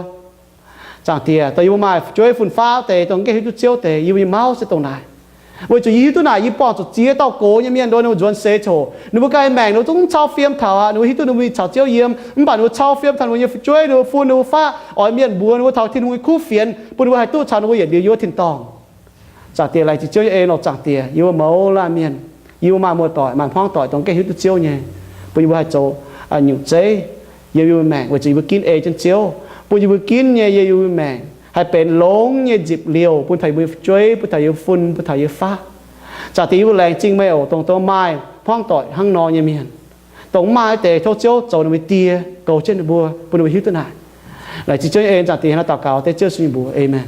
Zaangc Diex, dongh yie mbuo maaih fu'jueiv fun-faqv deix, dongh gaengh hiuv duqv Ziouv deix, yie mbuo nyei mauv se dongh naaic. Weic zuqc yie hiuv duqv naaic, yie buangh zuqc ziex dauh gox nyei mienh, nduov ninh mbuo nzuonx seix coc, ninh mbuo ganh maengc ninh mbuo zungv cau fiem taux aqv. Ninh mbuo hiuv duqv ninh mbuo mingh caux Ziouv yiem, mv baac ninh mbuo cau fiem taux ninh mbuo nyei fu'jueiv, ninh mbuo fun, ninh mbuo faqv, oix mienh mbuox ninh mbuo taux Tin-Hungh nyei kuv fienx, bun ninh mbuo haih duqv caux ninh mbuo yietc liuz yiem wuov tin-dorngh. Zaangc Diex, laengz zingh Ziouv nyei en lorqc. Zaangc Diex, yie mbuo mouz laanh mienh, yie mbuo maaih muoz-doic, maaih hmuangv doic dongh gaengh hiuv duqv Ziouv nyei, bun yie mbuo haih zoux nyungc zeiv yiem yie mbuo maengc, weic zuqc yie mbuo ginv ei jienv Ziouv, bun yie mbuo ginv nyei yiem yie mbuo maengc haih benx longx nyei nzipc liouh bun taux yie mbuo nyei fu'jueiv, bun taux yie mbuo fun, bun taux yie mbuo faqv. Zaangc Diex, yie mbuo laengz zingh meih oc, dongh dongh maaih hmuangv doic hnangv nor nyei mienh, dongh mv maaih deix tov Ziouv zoux ninh mbuo die, goux jienv ninh mbuo, bun ninh mbuo hiuv duqv naaic. Laengz zingh Ziouv nyei en. Zaangc Diex, hnangv naaiv daux gaux dengv Ziouv Yesu nyei mbuox, aamen.